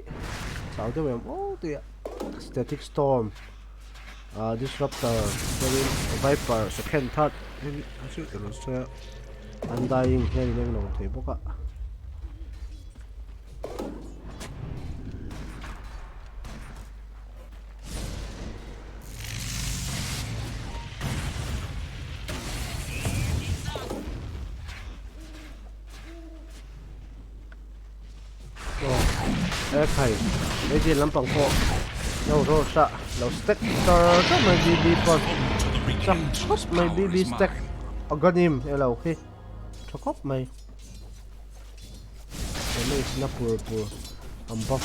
Speaker 1: chau deuh em aw tih a static storm ah disruptor chuanin viper second third undying hian in englo thei bawk a. E khai Radiant lampang pawh lo rush a lo stack char char mai BB pawn chak khawp mai BB stack Aghanim elo khi tha khawp mai. Damage na pur pur an buff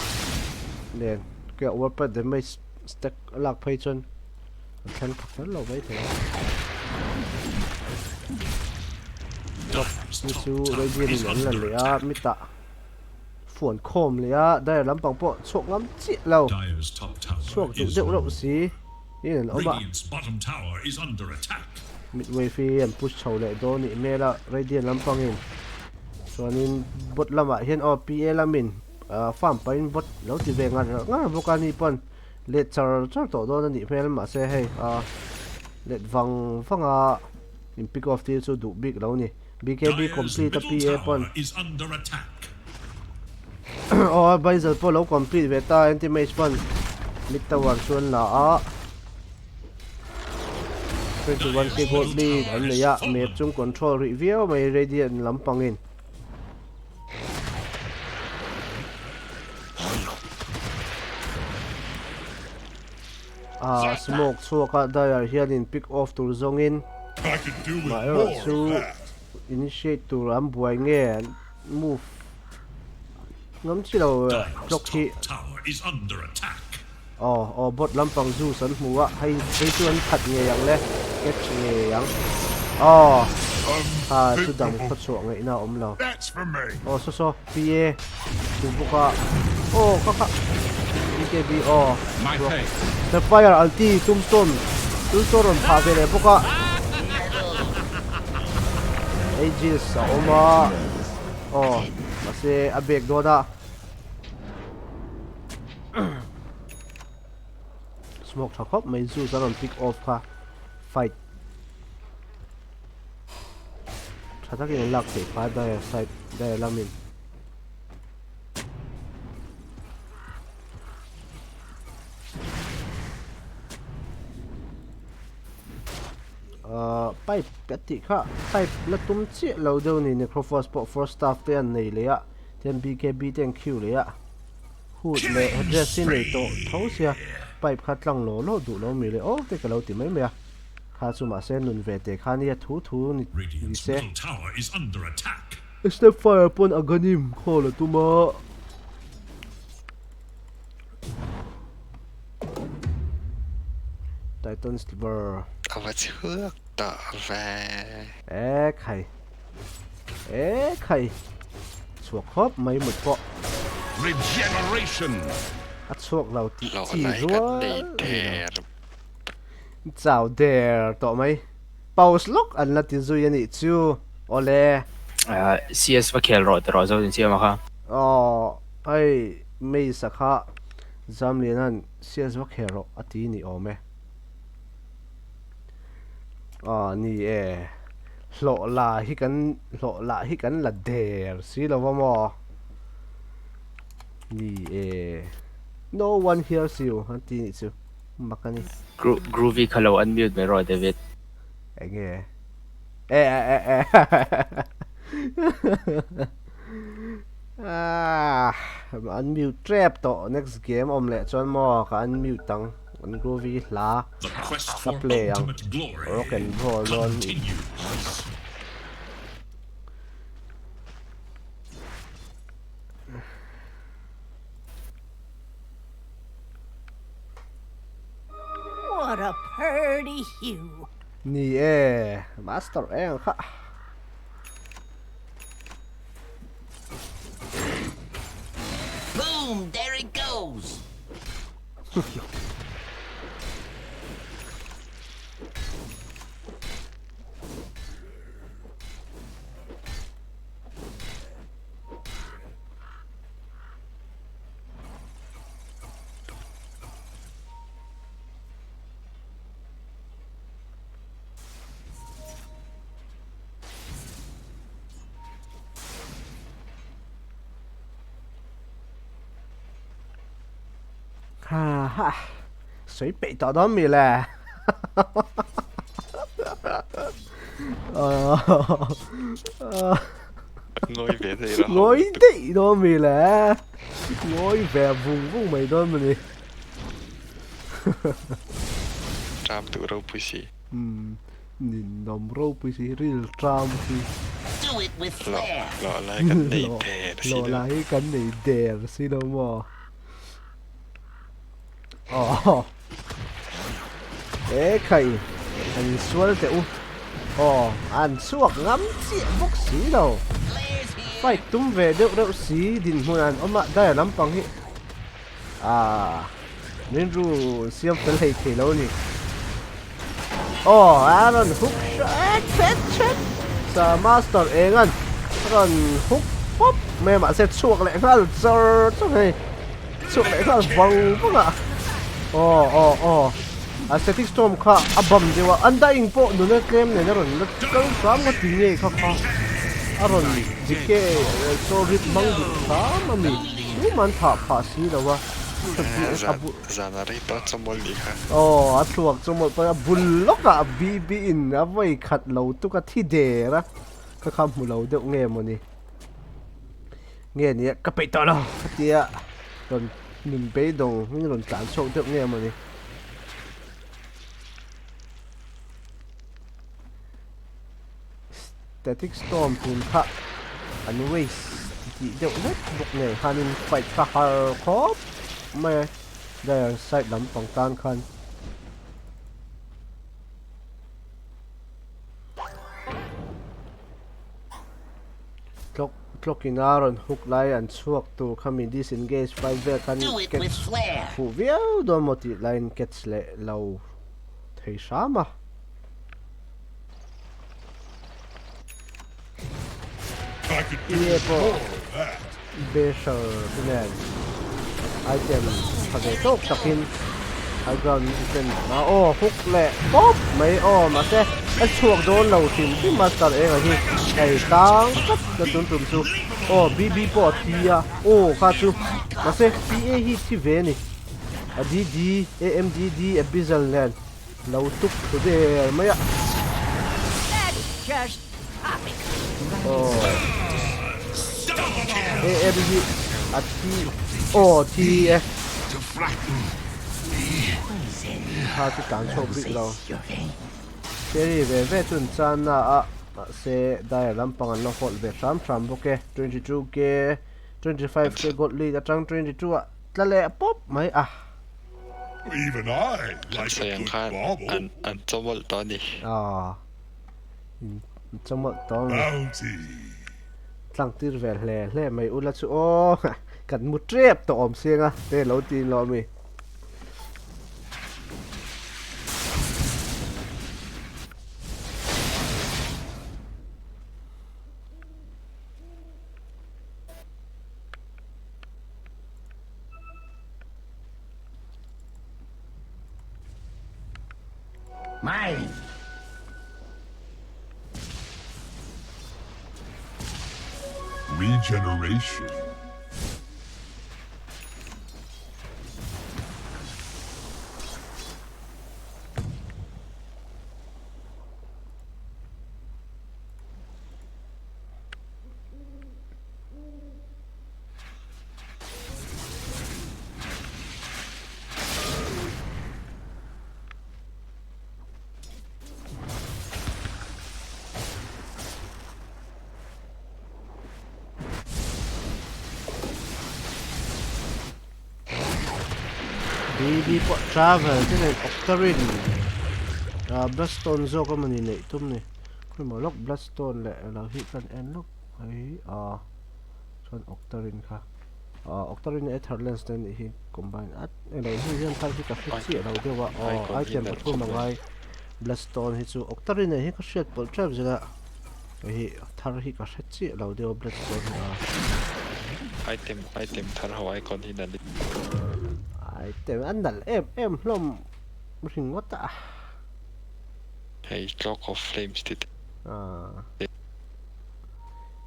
Speaker 1: nen ke warped damage stack a lak phei chuan an thleng phak kher lo mai thei a. Top hi chu Radiant in an la leh a mitah fuan khawm leh a dire lampang pawh chhuak ngam chiah lo chhuak duh deuh reuh si in an awm a. Midwave hi an push chho leh dawn nih hmel a Radiant lampangin Chuanin bot lamah hian aw PA lamin farm pahin bot lo ti ve ngar ngar bawk a ni pawn let char char tawh dawn a nih hmel mahse hei let vang vang a in pick off tir chu duh bik lo ni BKB complete a PA pawn aw Baizal pawh lo complete ve ta anti mage pawn mid tower chu an la a. 21 k gold lead an nei a map chung control rih viau mai radiant lampangin ah smoke chhuak a dire hianin pick off tur zawngin mah erawh chu initiate tur an buai nge move ngam chi lo clock hi. Aw aw bot lampang juice an hmu a hei hei chu an khat ngei ang le catch ngei ang aw kha chu dang khaw chhuah ngaihna a awm lo aw saw saw PA chu bawk a aw kha kha BKB aw Sapphire ulti tombstone tombstone rawn phah ve leh bawk a Aegis a awm a aw mahse a bek dawn a. Smoke tha khawp mai Zeus a rawn pick off kha fight tha takin an lak theih kha dire side dire lamin Uh, pipe ka tih kha pipe la tum chiah lo deuh ni necrophos pawh force staff te an nei leh a tian BKB te an queue leh a Hood leh address hi nei tawh tho sia pipe kha tlang law law duh lo mi le aw te ka lo ti mai mai a kha chu mahse nun ve te kha nia thu thu ni se. Step fire pawn Aghanim call a tum a. Titan Sliver.
Speaker 4: A va chhuak tawh ve.
Speaker 1: Ek hai. E khai chhuak khawp mai mut pawh.
Speaker 2: Regeneration.
Speaker 1: A chhuak lo tih chi
Speaker 4: Hlawh lai kan
Speaker 1: rual
Speaker 4: nei
Speaker 1: a ni lo.
Speaker 4: der.
Speaker 1: Chau der tawh mai. Pause lawk an la ti zui a nih chu. Awle.
Speaker 3: CS va khel rawh tiraw zo insiama kha.
Speaker 1: Aw hei Mace-a kha Zamliana'n CS va khel rawh a ti ni awm e. Aw ni e. Hlawh la hi kan hlawh lah hi kan la der si lo va maw. Ni e. No one hears you an ti nih chu. Mak a ni.
Speaker 3: Groovy kha lo unmute mai rawh David.
Speaker 1: Enge? E e e e Ah unmute trep tawh next game awm leh chuan maw ka unmute ang an groovy hla
Speaker 2: The quest
Speaker 1: ka
Speaker 2: for
Speaker 1: play ang
Speaker 2: ultimate glory
Speaker 1: rock and roll dawn
Speaker 2: continues.
Speaker 8: What a purty hue.
Speaker 1: Ni e, master eng kha.
Speaker 7: Boom, there it goes.
Speaker 1: Ha ha, sawi peih tawh dawn mi le.
Speaker 4: Ngawi ve daih la.
Speaker 1: Ngawi daih dawn mi le. Ngawi ve vung vung mai dawn mawni.
Speaker 4: Tram duh ropui si.
Speaker 1: Umm ninawm ropui si ril tram si.
Speaker 7: Do it with flair.
Speaker 4: Hlawh lai kan nei der si lo.
Speaker 1: Hlawh lai kan nei der si lo maw. Aw. E khai an sual teh u. Aw an chhuak ngam chiah bawk si lo. Fight tum ve deuh reuh si dinhmun an awm a dai lampang hi. Ah rilru siam fel hei thei lo ni. Aw a rawn hook hret hret hret sa master eng an a rawn hook pawp mai a mahse chhuak leh nghal char char hei chhuak leh nghal vang vang a aw aw aw a static storm kha a bam deuh a undying pawh nuna tlem nen a rawn la kal hram ka ti ngei kha kha a rawn decay sorry hmang duh hram a mi. Tum an thah phah si lo a.
Speaker 4: Zan a rei tawh chawmawlh nih kha.
Speaker 1: Aw a thluak chawmawlh pawh a bul lawkah BB in a vawi khat lo tuk a thi der a. Ka kha hmu lo deuh nge mawni. Nge nia ka peih tawh lo ka tia rawn nun beidawng in rawn tlan chhuak deuh nge mawni. Static storm tun kha an waste tih deuh hlek bawk nen khanin fight kha har khawp mai a dire side lampang tan khan. Clock clock in a rawn hook lai an chhuak tur kha mi disengage fight vel khan catch fuh viau dawn maw tih laiin catch leh lo thei hram a. Nia pawh Basher te nen item tha ve tawk takin high ground in defend a aw hook leh pawp mai aw mahse a chhuak dawn lo hrim hrim a star enga hi hei tang tlat na tun tum chu aw BB pawh a thi a aw kha chu mahse PA hi thi ve a ni a DD AMDD Abyssal nen Lo tuk thu der mai a. Aw. AM hi a thi aw thi e. Kha chu tlan chhuak bik lo. Cherry ve ve chu an chan na a mahse dire lampang an la hawlh ve hram hram bawk e. 22k 25k gold lead atang 22 ah tla leh pawp mai a.
Speaker 2: Even I like a
Speaker 4: Sayang
Speaker 2: good
Speaker 4: khan
Speaker 2: bauble.
Speaker 4: an an chawmawlh tawh a ni.
Speaker 1: Aw. Chawmawlh tawng tlang tir ve hle hle mai ula chu aw kan mu tep tawh awm siang a te lo tin lo ami.
Speaker 7: Mine.
Speaker 2: Regeneration.
Speaker 1: BB pawh travel te nen Octarine ah Bloodstone zawk a mawni neih tum ni khawimaw lawk Bloodstone leh alo hi kan en lawk mai ah chuan Octarine kha. Octarine Etherlands te nih hi combine at elo hnu hian thar hi ka hre chiah lo deuh a aw item pathum a ngai Bloodstone hi chu Octarine hi ka hriat pawlh tep zel a hei hi thar hi ka hre chiah lo deuh a Bloodstone hi a
Speaker 4: Item item thar ho icon hi nalh
Speaker 1: Item a nalh em em hlawm ringawt a.
Speaker 4: Hei Clock of Flames tih te.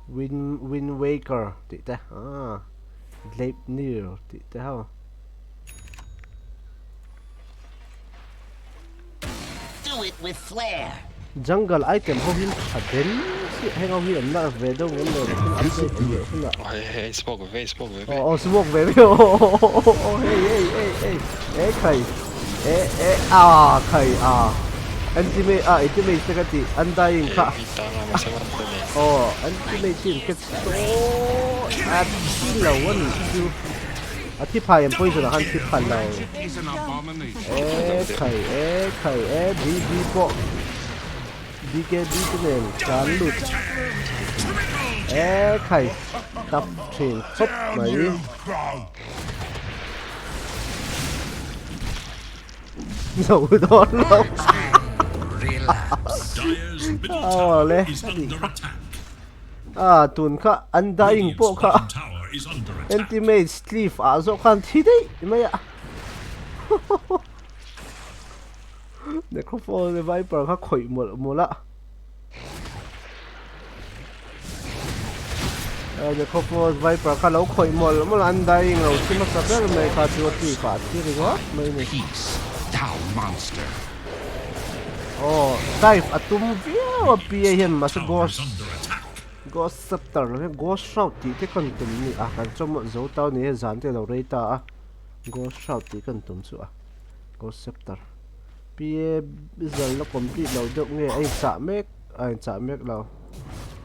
Speaker 1: Wind Wind Waker tih te ah Gleipnir tih te ho.
Speaker 7: Do it with flair.
Speaker 1: Jungle item ho hi tha den chiah heng ho hi an la ve deuh ngem lo thil update awm leh hunah.
Speaker 4: Oh hei hei smoke ve smoke ve ve.
Speaker 1: Oh oh smoke ve ve oh oh oh oh oh hei hei hei hei e khai e e a khai a anti-mage a anti-mage te ka tih undying kha. Aw an thi mai chin ka chaw a thi lo a nih chu a thi phai em poison ah khan thi pha lo e khai e khai e BB pawh BKB te nen tlan lut e khai tap thin khawp mai zo dawn lo aw le a nih kha a tun kha undying pawh kha anti-mage sleeve ah zawk khan thi daih mai a necrophone leh viper kha khawih mawlh mawlh a. Necrophos Viper kha lo khawih mawlh mawlh a Undying lo thi hmasa ber mai kha chu a cliff ah a thi ringawt mai a ni. Aw dive a tum viau a PA hian mahse Ghost Ghost Scepter lo hian Ghost Shroud tih te kan tum ni a kan chawmawlh zo tau ni e zan te a lo rei ta a Ghost Shroud tih kan tum chu a Ghost Scepter PA zal la complete lo deuh nge a inchah mek a inchah mek lo.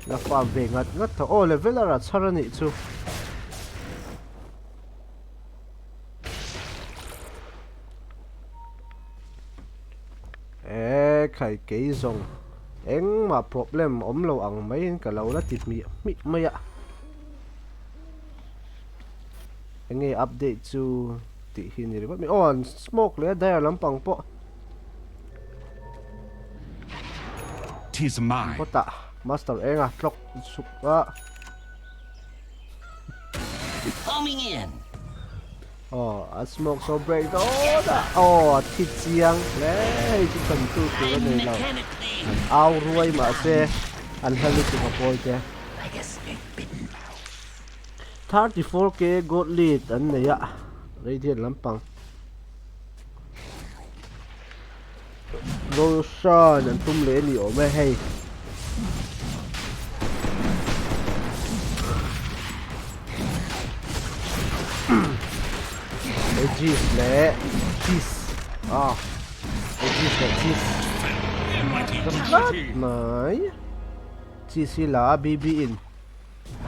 Speaker 1: La farm ve ngat ngat tho. Aw leveler a chhar a nih chu. E khai kei zawng engmah problem awm lo ang maiin ka lo la ti hmiah hmiah mai a. Enge update chu tih hi ni ringawt mai. Aw an smoke leh a dire lampang pawh.
Speaker 2: Tis mine.
Speaker 1: Bawtah master enga tlawk chuk a.
Speaker 7: Homing in.
Speaker 1: Aw a smoke so break dawn a. Aw a thi chiang hle hei chu chhan tu tur a nei lo. An au ruai mahse an hla lutuk a pawi te. 34k gold lead an nei a radiant lampang. Roshan an tum leh a ni awm e hei. Aegis leh Cheese ah Aegis leh Cheese ka tlat mai Cheese hi la a BB in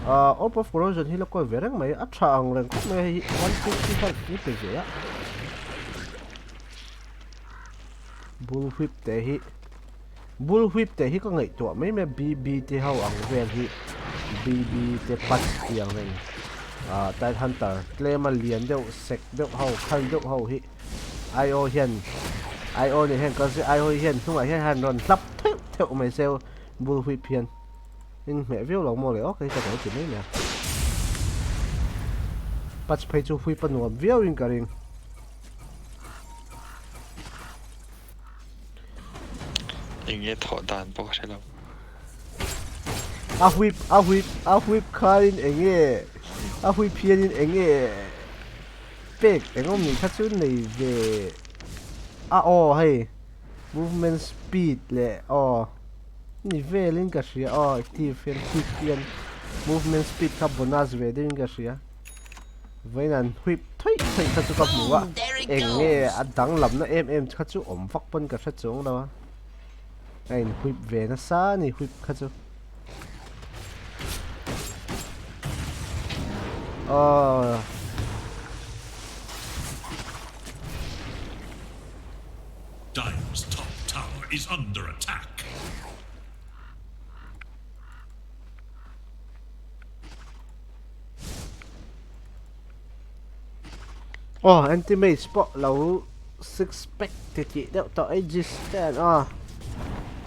Speaker 1: ah Orb of Corrosion hi la kawi ve reng mai a tha ang reng khawp mai hei hi 150 health ni pe ve a. Bull whip te hi. Bull whip te hi ka ngaihtuah mai mai a, BB te ho ang vel hi BB te patch tih ang reng ah Tide Hunter tlema lian deuh sek deuh ho khal deuh ho hi IO hian IO nen hian kal se IO hian hnungah hian han rawn hlap theuh theuh mai se bull whip hian in hmeh viau lo maw le aw kei ka lo ti mai mai a patch phei chu whip a nuam viau in ka ring.
Speaker 4: Eng nge thawh dan pawh ka hre lo.
Speaker 1: A whip a whip a whip khanin eng nge a whip hianin eng nge pek eng awm nih kha chu nei ve a aw hei movement speed leh aw ni velin ka hria aw active hian whip hian movement speed kha bonus ve deuhin ka hria. Vawiin an whip thaih thaih kha chu ka hmu a, eng nge a danglamna em em kha chu awm vak pawn ka hre chuang lo a, a in whip ve nasa a ni whip kha chu. Aww.
Speaker 2: Dire's top tower is under attack.
Speaker 1: Aw anti mage pawh lo six pack ti tih deuh tawh aegis te an aw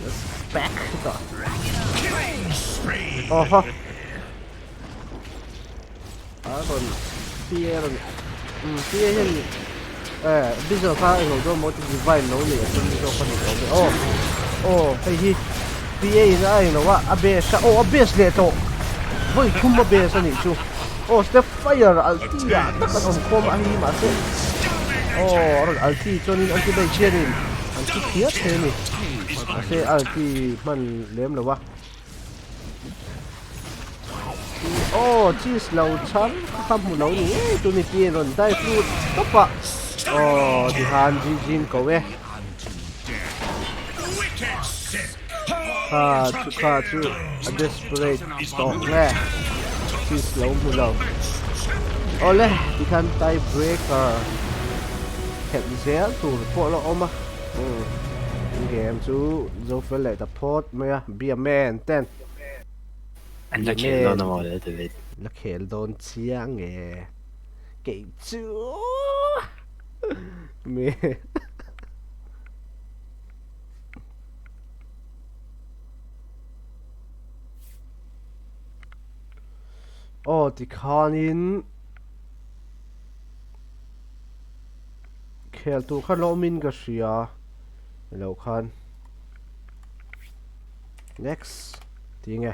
Speaker 1: six pack tawh aw haw a rawn PA rawn um PA hian eh diesel kha englo dawn maw ti divine lo nei a tum zawk a ni awm e aw aw hei hi PA in a englo a a base a aw a base leh tawh vawi thum a base a nih chu aw step fire alti ah tak an awm khawm a hei mahse aw a rawn alti chuanin anti mage hianin an thi phiat thei a ni mahse alti hman lem lo a. Aw cheese lo chhar kha kha hmu lo ni ngei chu ni tiin rawn dive lut tawp a aw tihan GG in ko e kha chu kha chu a desperate tawh nge cheese lo hmu lo awle tikhan tie breaker khelh zel tur pawh la awm a game chu zo fel leh ta phawt mai a. Be a man ten.
Speaker 3: An la khel dawn amaw le David.
Speaker 1: La khel dawn chiang e. Kei chu. Me. Aw tikhanin khel tur kha lawmin ka hria lo khan. Next ti nge.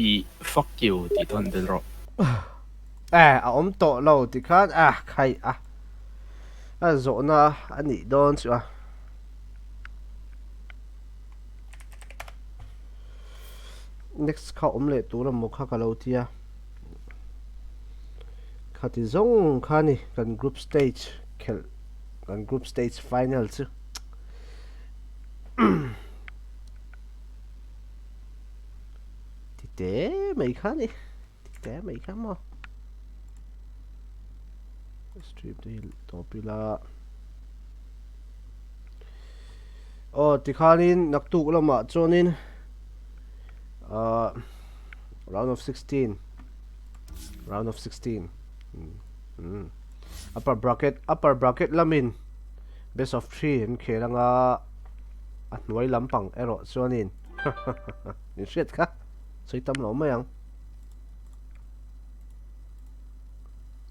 Speaker 3: I fuck you tih tawn tel rawh.
Speaker 1: Eh a awm tawh lo ti khan ah khai a a zawhna a nih dawn chu a. Next kha awm leh tur emaw kha ka lo tia khati zawng kha ni kan group stage khelh kan group stage final chu ti te mai kha ni ti te mai kha maw stream te hi tawp ila. Aw tikhanin naktuk lamah chuanin ahh round of 16 round of 16 umm upper bracket upper bracket lamin best of 3 an khel anga a hnuai lampang erawh chuanin min hriat kha sawi tam lo mai ang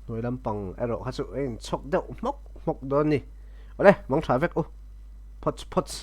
Speaker 1: hnuai lampang erawh kha chu a inchhawk deuh hmawk hmawk dawn a ni. Awle, mang tha vek u. Phawts phawts.